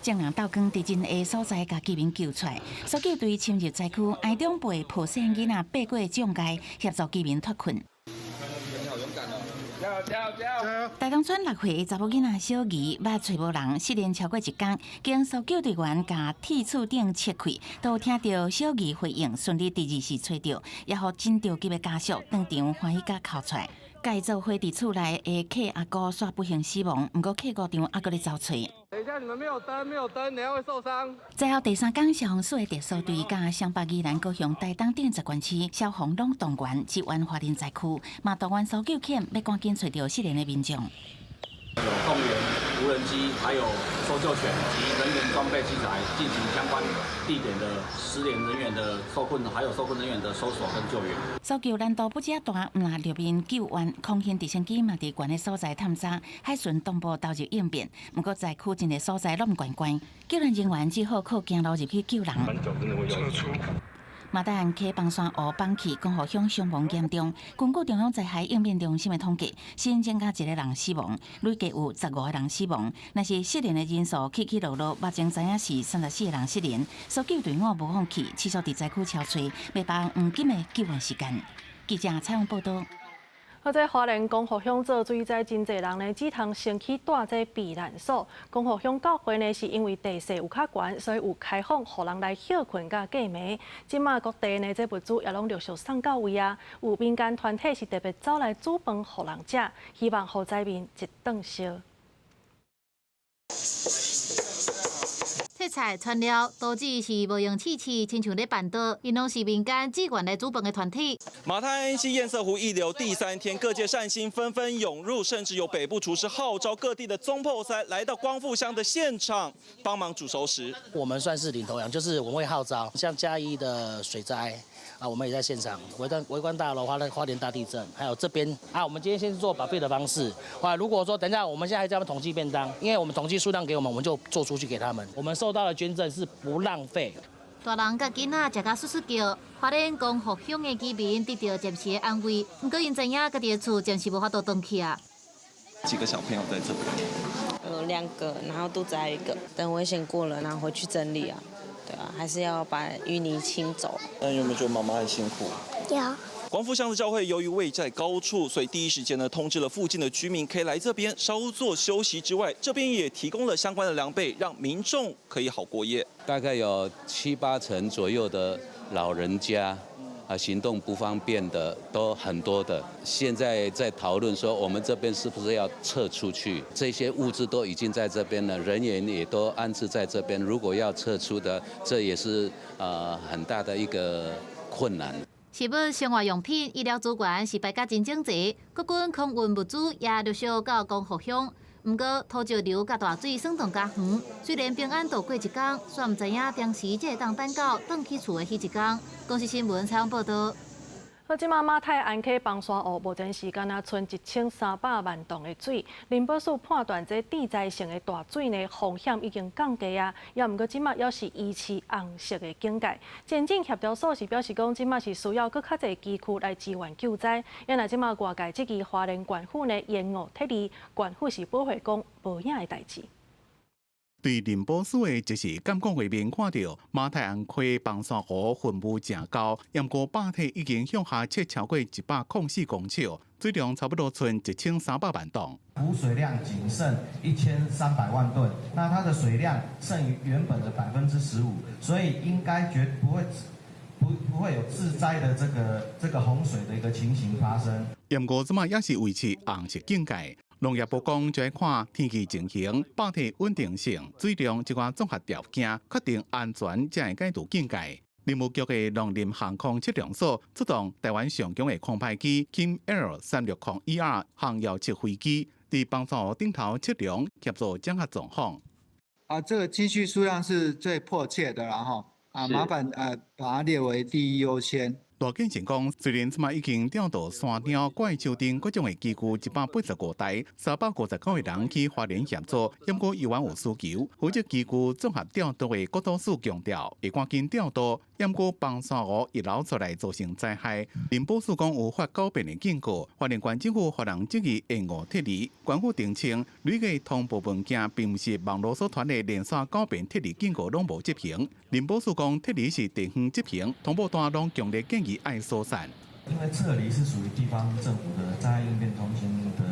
Speaker 11: 眾人鬥光佇真下所在，共居民救出來。搜救隊深入災區，挨長輩抱細漢囡仔爬過障礙，協助居民脫困。大東村6歲的查某囡仔小儀，捌揣無人，失聯超過一工，經搜救隊員共鐵厝頂切開，都聽著小儀回應，順利佇二時揣著，也予真著急的家屬當場歡喜共哭出來。共伊做伙佇厝內的契阿姑煞不幸死亡，毋過契姑丈猶閣咧走揣。
Speaker 2: 等一下，你們沒有燈，沒有燈，等下會受傷。
Speaker 11: 災後第三工，消防署的特搜隊佮雙北、宜蘭、高雄、台東等10縣市消防攏動員支援花蓮災區，嘛動員搜救犬，欲趕緊揣著失聯的民眾。
Speaker 3: 有動員無人機，還有搜救犬及人員裝備器材，進行相關地點的失聯人員的受困，還有受困人員的搜索跟救援。
Speaker 11: 搜救難度不止大，毋但陸面救援，空運直升機嘛佇懸的所在探查，海巡同步投入應變。毋過災區真濟所在攏懸懸，救援人員只好靠行路入去救人。馬大安溪崩山湖崩去，光復鄉傷亡嚴重。根據中央災害應變中心的統計，新增加一個人死亡，累計有15個人死亡。若是失聯的人數起起落落，目前知影是34個人失聯。搜救隊伍無放棄，持續佇災區搜揣，欲把握黃金的救援時間。記者採訪報導。
Speaker 1: 好，這花蓮光復鄉做水災，真濟人呢，只通先去蹛這避難所。光復鄉教會呢，是因為地勢有較懸，所以有開放予人來歇睏佮過暝。這馬各地呢，這物資也攏陸續送到位啊。有民間團體是特別走來煮飯予人食，希望予災民一頓燒。
Speaker 4: 切菜、汆料，刀子是無用刺刺，親像咧辦桌，𪜶攏是民間志願來煮飯的團體。
Speaker 5: 馬太鞍溪堰塞湖溢流第三天，各界善心紛紛湧入，甚至有北部廚師號召各地的總鋪師來到光復鄉的現場幫忙煮熟食。
Speaker 6: 我們算是領頭羊，就是我們會號召，像嘉義的水災啊，我們也在現場；維冠大樓、花蓮大地震，還有這邊啊，我們今天先做 buffet 的方式。啊，如果說等一下，我們現在還叫他們統計便當，因為我們統計數量給我們，我們就做出去給他們。我們收到的捐贈是不浪費。
Speaker 4: 大人佮囡仔食甲窣窣叫，花蓮光復鄉的居民得著暫時的安慰，毋過𪜶知影家己的厝暫時無法度轉去啊。
Speaker 5: 幾個小朋友在這邊？
Speaker 7: 兩個，然後肚子還有一個。等危險過了，然後回去整理啊。對啊，還是要把淤泥清走。
Speaker 5: 那有沒有覺得媽媽很辛苦？
Speaker 7: 有。
Speaker 5: 光復鄉的教會由於位在高處，所以第一時間呢通知了附近的居民，可以來這邊稍作休息之外，這邊也提供了相關的涼被，讓民眾可以好過夜。
Speaker 22: 大概有七八成左右的老人家啊，行動不方便的都很多的。現在在討論說，我們這邊是不是要撤出去？這些物資都已經在這邊了，人員也都安置在這邊。如果要撤出的，這也是很大的一個困難。
Speaker 4: 食物、生活用品、醫療資源是排甲真整齊，國軍空運物資也陸續到光復鄉。毋過土石流佮大水算斷較遠，雖然平安度過一工，煞毋知影當時才會當等到轉去厝的彼一工。公視新聞採訪報導。
Speaker 1: 好，這馬馬太鞍溪崩山湖目前是干焦賰1300萬噸的水。林保署判斷這致災性的大水呢風險已經降低啊，也毋過這馬猶是維持紅色的警戒。前進協調所是表示講，這馬是需要閣較濟機具來支援救災。也若這馬外界質疑花蓮縣府呢延誤撤離，縣府是保回講無影的代誌。
Speaker 27: 對林保署的即時監控畫面看著，馬太鞍溪崩山湖雲霧誠厚，毋過壩體已經向下切超過104公尺，水量差不多賰1300萬噸。
Speaker 28: 補水量僅剩1300萬噸，那它的水量剩餘原本的15%，所以應該絕不會不會有致災的這個洪水的一個情形發生。
Speaker 27: 毋過這馬也是維持紅色警戒。農業部講，就愛看天氣情形、壩體穩定性、水量這寡綜合條件，確定安全，才會解除警戒。林務局的農林航空測量所出動臺灣上強的空拍機 King Air 360 ER 航遙測飛機，佇崩山湖頂頭測量，協助掌握狀況。
Speaker 29: 啊，這個機具數量是最迫切的啦，哈！啊，麻煩把它列為第一優先。
Speaker 27: 大建成講，雖然這馬已經調到山鳥、怪獸等各種的機具185台，359個人去花蓮協助，毋過猶原有需求。負責機具綜合調度的國土署強調，會趕緊調度，毋過崩山雨一流出來造成災害。林保署講有發九遍的警告，花蓮縣政府予人質疑延誤撤離，縣府澄清，累計通報文件並毋是網路所傳的連續九遍撤離警告攏無執行。林保署講撤離是地方執行，通報單攏強烈建議愛疏散。
Speaker 28: 因為撤離是屬於地方政府的災害應變中心的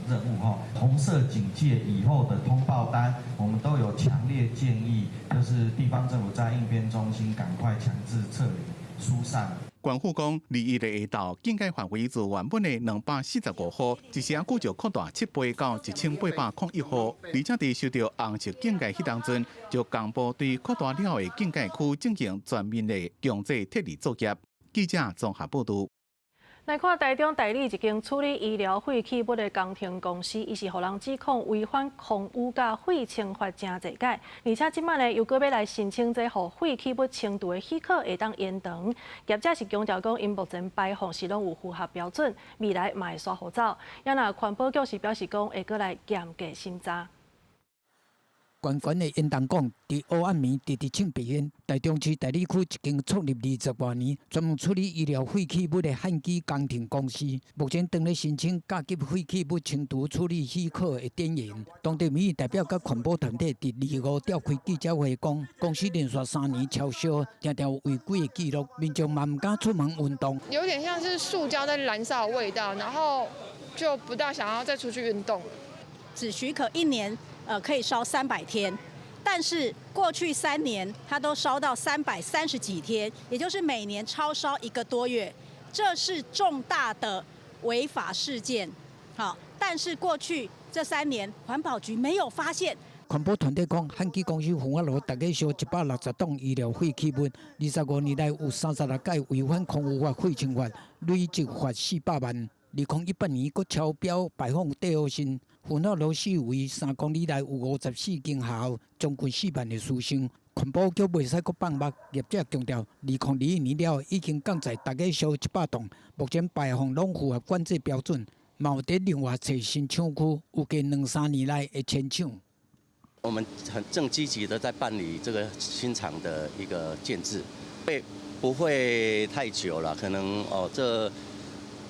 Speaker 28: 任務哈。紅色警戒以後的通報單，我們都有強烈建議，就是地方政府災害應變中心趕快強制撤離疏散。
Speaker 27: 縣府講，21日下晝警戒範圍自原本的245戶，一時仔久就擴大7倍到1801戶，而且佇收到紅色警戒彼當陣，就公布對擴大了的警戒區進行全面的強制撤離作業。記者綜合報導。
Speaker 1: 來看台中大里一間處理醫療廢棄物的工程公司，伊是予人指控違反空污佮廢清法誠濟擺，而且這擺呢又閣欲來申請這予廢棄物清除的許可會當延長。業者是強調講，𪜶目前排放是攏有符合標準，未來嘛會煞予走。也若環保局是表示講，會閣來嚴格審查。
Speaker 8: 懸懸的煙囱管，佇黑暗暝直直衝白煙。台中市大里區一間創立20外年、專門處理醫療廢棄物的漢基工程公司，目前正咧申請甲級廢棄物清除處理許可的展延。當地民意代表佮環保團體佇25召開記者會，講公司連續3年超燒，定定有違規的記錄，民眾嘛毋敢出門運動。
Speaker 9: 有點像是塑膠在燃燒的味道，然後就不大想要再出去運動。
Speaker 10: 只許可一年。可以燒300天，但是過去3年它都燒到330幾天，也就是每年超燒一個多月，這是重大的違法事件。好，但是過去這3年環保局沒有發現。
Speaker 8: 環保團體講，漢基公司焚化爐逐月燒160棟醫療廢棄物，25年來有36擺違反空污法、廢清法，累計罰400萬。2018年，閣超標排放綴惡砷，焚化爐四圍3公里內有54間學校，將近4萬的師生。環保局袂使閣放目，業者強調，2021年了已經降載逐月燒100棟，目前排放攏符合管制標準，嘛有佇另外揣新廠區，預計兩三年內會遷廠。
Speaker 12: 我們很正積極的在辦理這個新廠的一個建置，會不會太久了？可能哦，這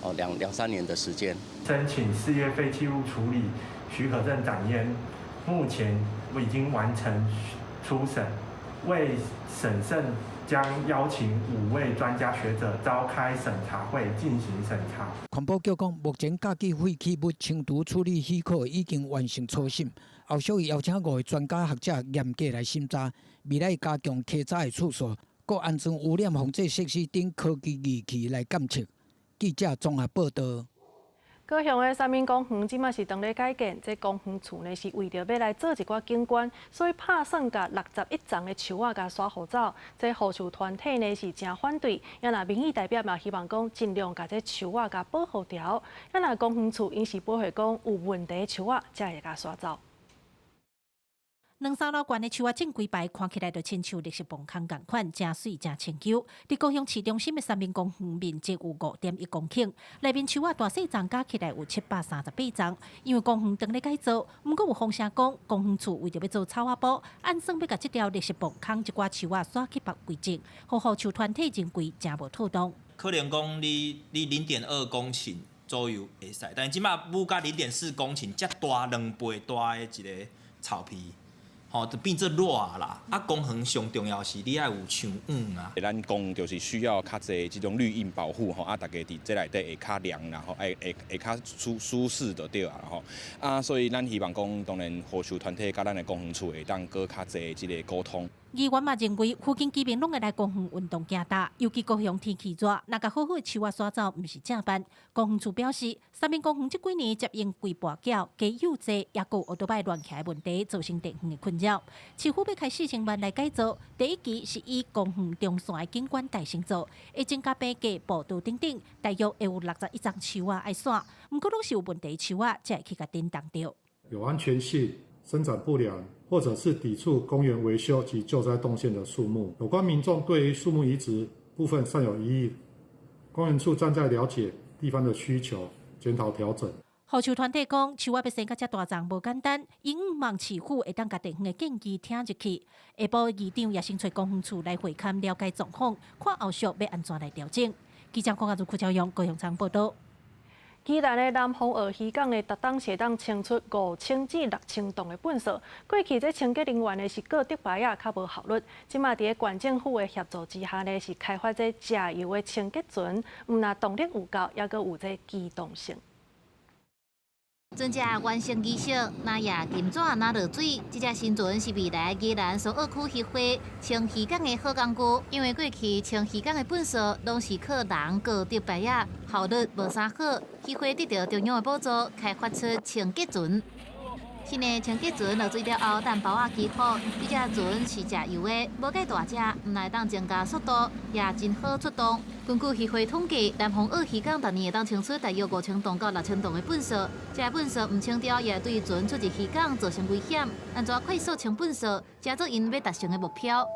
Speaker 12: 哦兩三年的時間。
Speaker 13: 申請事業廢棄物處理許可證展延，目前已經完成初審，為審慎將邀請5位專家學者召開審查會進行審查。
Speaker 8: 環保局講，目前甲級廢棄物清除處理許可已經完成初審，後續會邀請5個專家學者嚴格來審查，未來加強稽查的次數，閣安裝污染防治設施等科技儀器來監測。記者綜合報導。
Speaker 1: 高雄的三民公園這馬是當咧改建，這公園處呢是為著欲來做一寡景觀，所以拍算共61叢的樹仔共徙予走。這護樹團體呢是誠反對，也若民意代表嘛希望講盡量共這樹仔共保護牢。也若公園處𪜶是保護講有問題的樹仔，才會共徙走。
Speaker 11: 兩三樓懸的樹仔種規排，看起來就親像綠色磅空仝款，誠媠誠清秀。佇高雄市中心的三民公園面積有5.1公頃，內面樹仔大細叢加起來有738叢。因為公園當咧改造，毋過有風聲講，公園處為著欲做草仔埔，按算欲共這條綠色磅空一寡樹仔徙去別位種，予護樹團體認為誠無妥當。
Speaker 14: 可能講你0.2公頃左右會使，但是這馬舞到0.4公頃，遮大2倍大的一个草皮。吼，就變做熱啦。啊，公園上重要是你愛有樹蔭啊。
Speaker 15: 咱公園就是需要較濟這種綠蔭保護吼，啊，大家佇這內底會較涼啦吼，會較舒適就對啊吼。啊，所以咱希望講，當然護樹團體佮咱的公園處會當閣較濟這个溝通。
Speaker 11: 議員嘛認為，附近居民攏會來公園運動行踏，尤其高雄天氣熱，若共好好的樹仔徙走，毋是正辦。公園處表示，三民公園這幾年接應規跋筊、加幼稚，抑閣有歐多擺亂徛的問題，造成地方的困擾。市府欲開4000萬來改造，第一期是以公園中線的景觀帶先做，會增加爬格、步道等等，大約會有61叢樹仔愛徙，毋過攏是有問題樹仔，才會去共震動著。
Speaker 17: 有安全性、生長不良，或者是抵觸公園維修及救災動線的樹木，有關民眾對於樹木移植部分尚有疑義公園處正在了解地方的需求，檢討調整。
Speaker 18: 護樹團體講，樹仔欲生甲遮大叢無簡單，𪜶望市府會當共地方的建議聽入去。下晡議長也先揣公園處來會勘了解狀況，看後續欲按怎來調整。記者鄺亞如、柯昭勇、高雄倉報道。
Speaker 1: 宜蘭的南風澳漁港呢，逐冬會當清出5000至6000噸的糞埽。過去這清潔人員呢是靠竹排仔較無效率，這馬佇咧縣政府的協助之下呢，是開發這食油的清潔船，毋但動力有夠，猶閣有這機動性。
Speaker 4: 船隻完成儀式，若也金紙，若落水。這隻新船是未來宜蘭蘇澳區漁會清漁港的好工具。因為過去清漁港的糞埽攏是靠人閣竹排仔，效率無啥好。漁會得著中央的補助，開發出清潔船。新的清潔船落水了後，等包仔起好。這隻船是食油的，無介大隻，毋但會當增加速度，也真好出動。根據漁會統計，南風澳漁港逐年會當清出大約5000噸到6000噸的糞埽。這糞埽毋清掉，也對船出入漁港造成危險。按怎快速清糞埽，成做𪜶欲達成的目標。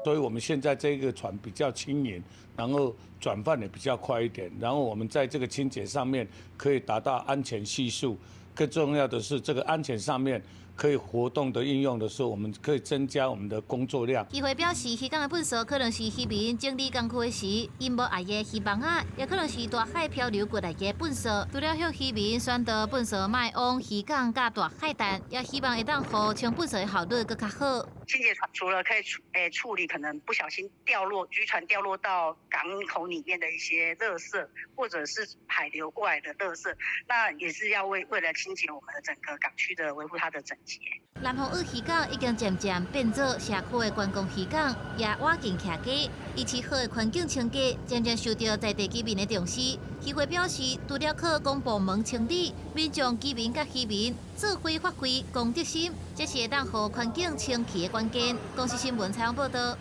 Speaker 19: 所以我們現在這個船比較輕盈，然後轉換也比較快一點，然後我們在這個清潔上面可以達到安全係數。更重要的是，這個安全上面可以活動的應用的時候，我們可以增加我們的工作量。
Speaker 4: 漁會表示，漁港的糞埽可能是漁民整理工具時，𪜶無愛的漁網仔，也可能是大海漂流過來的糞埽。除了向漁民宣導糞埽莫往漁港佮大海擲，也希望會當予清糞埽的效率閣較好。
Speaker 20: 清潔船除了可以處理可能不小心掉落漁船掉落到港口裡面的一些垃圾，或者是海流過來的垃圾，那也是要為了清潔我們的整個港區的維護它的整潔。
Speaker 4: 南風澳漁港已經漸漸變做社區的觀光漁港，也倚近徛家，維持好的環境清潔，漸漸受著在地居民的重視。漁會表示，除了靠公部門清理，民眾、居民佮漁民做伙發揮公德心，這是會當予環境清氣的關鍵。公視新聞採訪報導。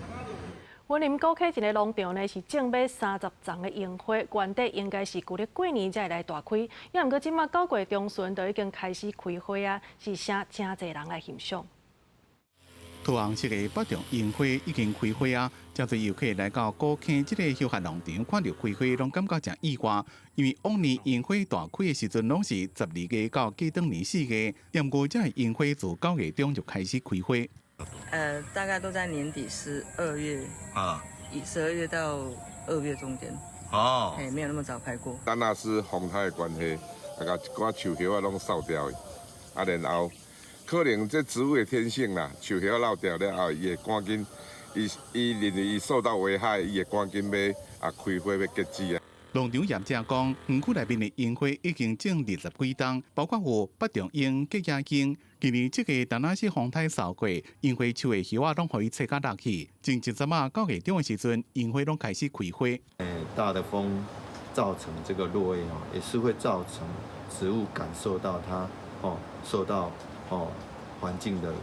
Speaker 1: 雲林古溪一个農場呢，是種欲30叢的櫻花，原底應該是舊曆過年才會來大開，猶毋過這馬9月中旬就已經開始開花啊，是啥誠濟人來欣賞。
Speaker 27: 桃紅色的北長櫻花已經開花啊！誠濟遊客來到古坑這个休閒農場，看著開花，攏感覺誠意外。因為往年櫻花大開的時陣，攏是12月到過轉年4月，毋過這个櫻花自9月中就開始開花。
Speaker 21: 大概都在年底十二月啊，12月到2月中間。
Speaker 22: 哦，
Speaker 21: 哎，沒有那麼早開過。
Speaker 23: 達納斯風颱的關係，啊，共一寡樹葉仔攏掃掉去，啊，然後可能這植物的天性啦，樹葉仔落掉了後，伊會趕緊，伊伊認為伊受到危害，伊會趕緊欲啊開花欲結籽啊。
Speaker 27: 農場業者講，園區內面的櫻花已經種20幾冬，包括有北長櫻、吉野櫻。今年這个達納斯風颱掃過，櫻花樹的葉仔攏予伊吹甲落去。前一陣仔9月中的時陣，櫻花攏開始開花。
Speaker 24: 大的風造成這個落葉哦，也是會造成植物感受到它哦受到哦環境的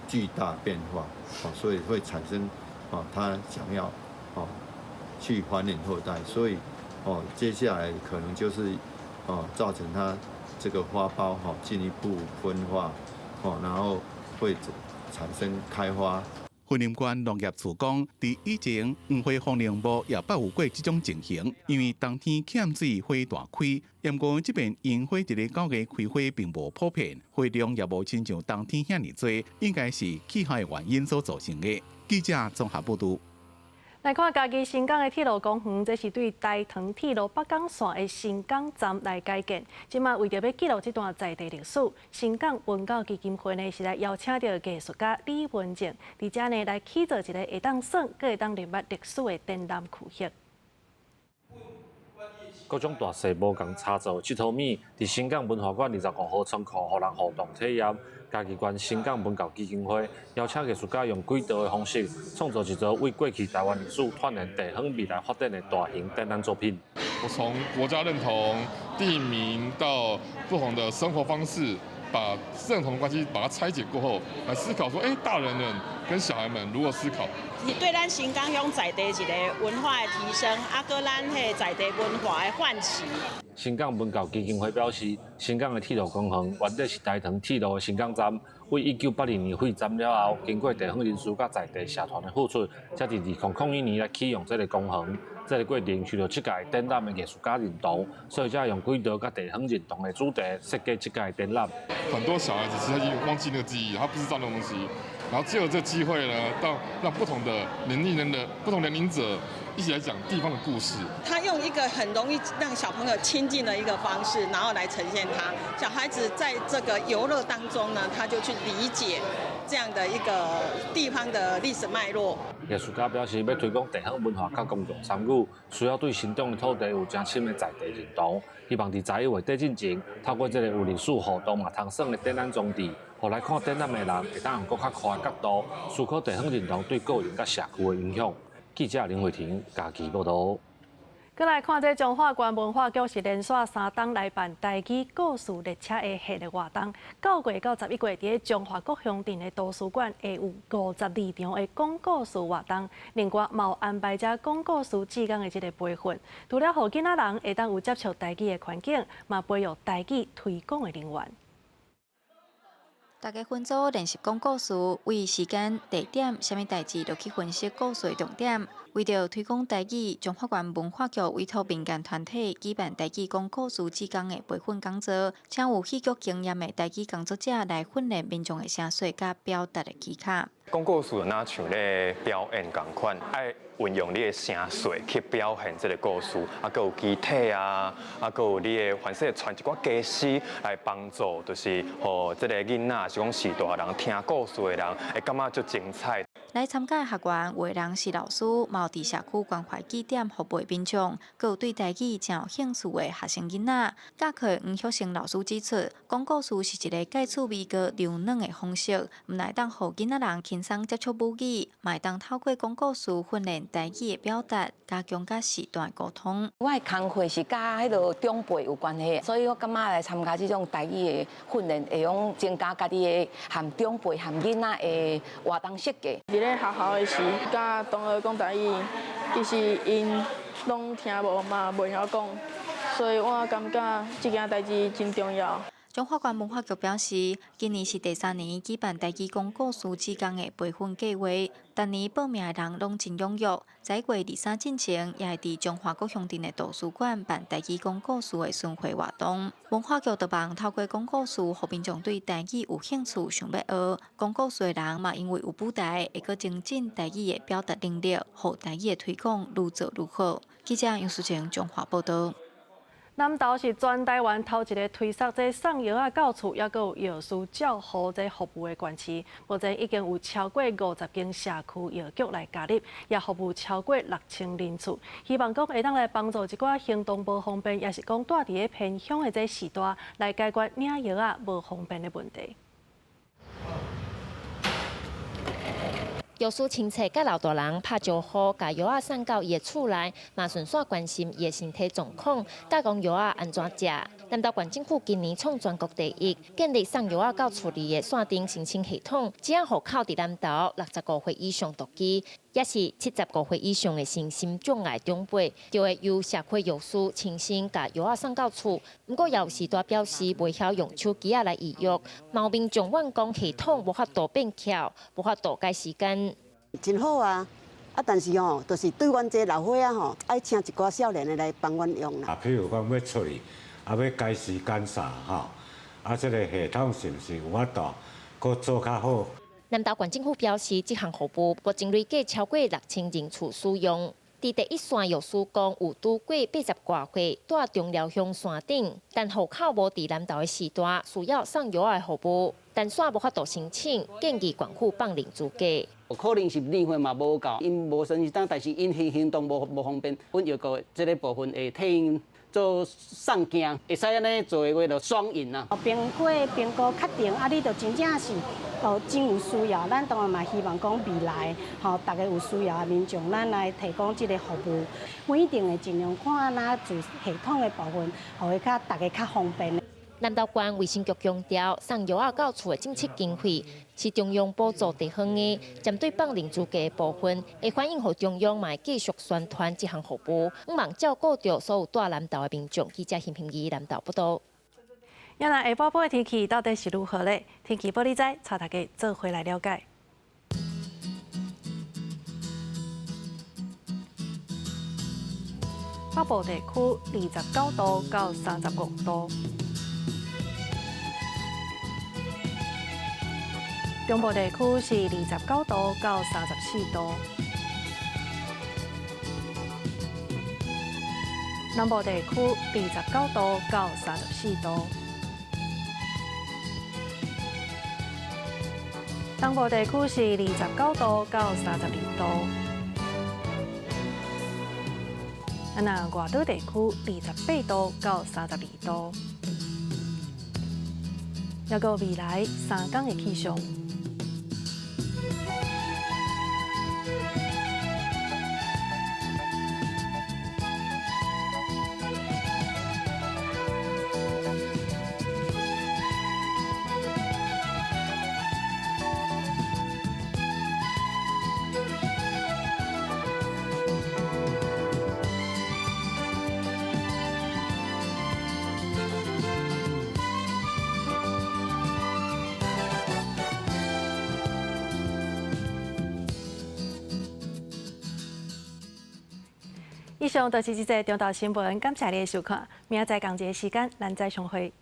Speaker 24: 巨大變化哦，所以會產生哦它想要哦去繁衍後代，所以哦接下來可能就是哦造成它這個花苞哈進一步分化哦，然後會產生開花。
Speaker 27: 雲林縣農業處講，佇以前黃花風鈴木也捌有過這種情形，因為冬天欠水，花大開。毋過這邊櫻花佇咧9月開花並無普遍，花量也無親像冬天遐爾濟，應該是氣候的原因所造成的。記者綜合報導。
Speaker 1: 來看嘉義新港的鐵路公園，這是對台糖鐵路北港線的新港站來改建。這馬為著欲記錄這段在地歷史，新港文教基金會呢是來邀請著藝術家李文正，佇遮呢來起造一个會當耍、閣會當認捌歷史的展覽區域。
Speaker 25: 各種大細無仝插座的𨑨迌物，佇新港文化館25號倉庫，予人互動體驗。嘉義縣新港文教基金會邀請藝術家用軌道的方式，創造一座為過去台灣歷史串聯地方未來發展的大型展覽作品。
Speaker 26: 我從國家認同、地名到不同的生活方式，把認同關係把它拆解過後，來思考說，大人們跟小孩們如何思考？
Speaker 27: 對咱新港鄉在地一个文化的提升，啊，閣咱彼在地文化的喚起。
Speaker 25: 新港文教基金會表示，新港的鐵路公園原底是台糖鐵路的新港站，為1982年廢站了後，經過地方人士佮在地社團的付出，才佇2001年來啟用這个公園。這个過程受著這屆展覽的藝術家認同，所以才用軌道佮地方認同的主題設計這屆展覽。
Speaker 26: 很多小孩子其實已經忘記那個記憶，他不知道那東西。然後借由這個機會呢，到讓不同的年齡人的不同年齡者一起來講地方的故事。
Speaker 2: 他用一個很容易讓小朋友親近的一個方式，然後來呈現他。小孩子在這個遊樂當中呢，他就去理解這樣的一個地方的歷史脈絡。
Speaker 25: 藝術家表示，欲推廣地方文化佮公眾參與，需要對新長的土地有誠深的在地認同。希望佇11月底進前，透過這个有歷史互動嘛通耍的展覽裝置，予來看展覽的人會當用閣較寬的角度思考地方認同對個人佮社區的影響。記者林慧婷嘉義報導。
Speaker 1: 閣來看這彰化縣文化局是連續三冬來辦台語故事列車的系列活動。9月到11月，佇咧彰化各鄉鎮的圖書館會有52場的講故事活動。另外，嘛有安排這講故事志工的這個培訓，除了予囡仔人會當有接觸台語的環境，嘛培育台語推廣的人員。
Speaker 3: 大家分組練習講故事，為時間、地點、啥物代誌，都去分析故事的重點。為著推廣台語，彰化縣文化局委託民間團體舉辦台語講故事志工的培訓講座，請有戲劇經驗的台語工作者來訓練民眾的聲勢佮表達的技巧。
Speaker 5: 講故事就若像咧表演仝款，愛運用你的聲勢去表現這個故事，啊，閣有肢體啊，啊，閣有你的凡勢傳一寡家私來幫助，就是予這個囡仔，是講是大人聽故事的人會感覺足精彩。
Speaker 3: 來參加的學員，有的人是老師，嘛有佇社區關懷據點服務的民眾，閣有對台語誠有興趣的學生囡仔。教課黃旭成老師指出，講故事是一个蓋趣味閣柔軟的方式，毋但會當予囡仔人輕鬆接觸母語，嘛會當透過講故事訓練台語的表達，加強佮時代溝通。
Speaker 6: 我的工課是佮彼个長輩有關係，所以我感覺來參加這種台語的訓練，會用增加家己的和長輩和囡仔的活動設計。
Speaker 7: 佇咧學校的時，佮同學講台語，其實𪜶攏聽無嘛，袂曉講，所以我感覺這件代誌真重要。
Speaker 3: 彰化縣文化局表示，今年是第三年舉辦台語講故事志工的培訓計劃，逐年報名的人攏真踴躍。11月23進前，也會佇彰化各鄉鎮的圖書館辦台語講故事的巡迴活動。文化局就望透過講故事，予民眾對台語有興趣，想欲學。講故事的人嘛，因為有舞台，會閣精進台語的表達能力，予台語的推廣愈做愈好。記者楊淑晴彰化報導。
Speaker 1: 南投是全台灣頭一个推捒這送藥仔到厝，抑閣有藥師照護這服務的縣市。目前已經有超過50間社區藥局來加入，也服務超過6000人次。希望講會當來幫助一寡行動無方便，抑是講蹛佇咧偏鄉的這序大，來解決領藥仔無方便的問題。
Speaker 9: 藥師親切佮老大人拍招呼，共藥仔送到伊的厝內，嘛順紲關心伊的身體狀況，教講藥仔按怎食。南投縣政府今年創全國第一，建立送藥仔到厝裡的線頂申請系統，只要戶口佇南投65歲以上獨居，抑是75歲以上的身心障礙長輩，就會由社區藥師親身共藥仔送到厝。毋過有序大表示袂曉用手機仔來預約，嘛有民眾怨講系統無法度變巧，無法度改時間。
Speaker 16: 真好啊！啊，但是吼，就是對阮這老歲仔吼，愛請一寡少年的來幫阮用啦。
Speaker 28: 啊，譬如講欲出去，啊，欲改時間啥吼，啊，這个系統是毋是有法度閣做較好？
Speaker 9: 南投縣政府表示，這項服務目前累計超過6000人次使用。佇第一線藥師講，有拄過80外歲，蹛中寮鄉山頂，但戶口無佇南投的序大，需要送藥仔的服務，但煞無法度申請，建議縣府放任資格。
Speaker 29: 可能是年歲嘛無夠，𪜶無算是當，但是𪜶行動無方便，阮藥局這个部分會替𪜶做送件，會使按呢做的話就雙贏啦。
Speaker 30: 評過評估確定，啊，你就真正是哦真有需要，咱當然嘛希望講未來吼，逐个有需要的民眾，咱來提供這个服務，阮一定會盡量看按怎做系統的部分，予伊較逐个較方便。
Speaker 9: 南投縣衛生局強調，送藥仔到厝的政策經費是中央補助地方的，針對放任資格的部分，會反映予中央嘛會繼續宣傳這項服務，向望照顧著所有蹛南投的民眾。記者邢平儀南投報導。
Speaker 1: 仔來下晡晡的天氣到底是如何咧？天氣報你知，帶大家做伙來了解。北部地區29度到35度，中部地區是29度到34度，南部地區29度到34度，東部地區是29度到32度。啊，那外島地區28度到32度，抑閣未來3工的氣象。以上就是這節中晝新聞，感謝你的收看。明仔載仝一个時間，咱再相會。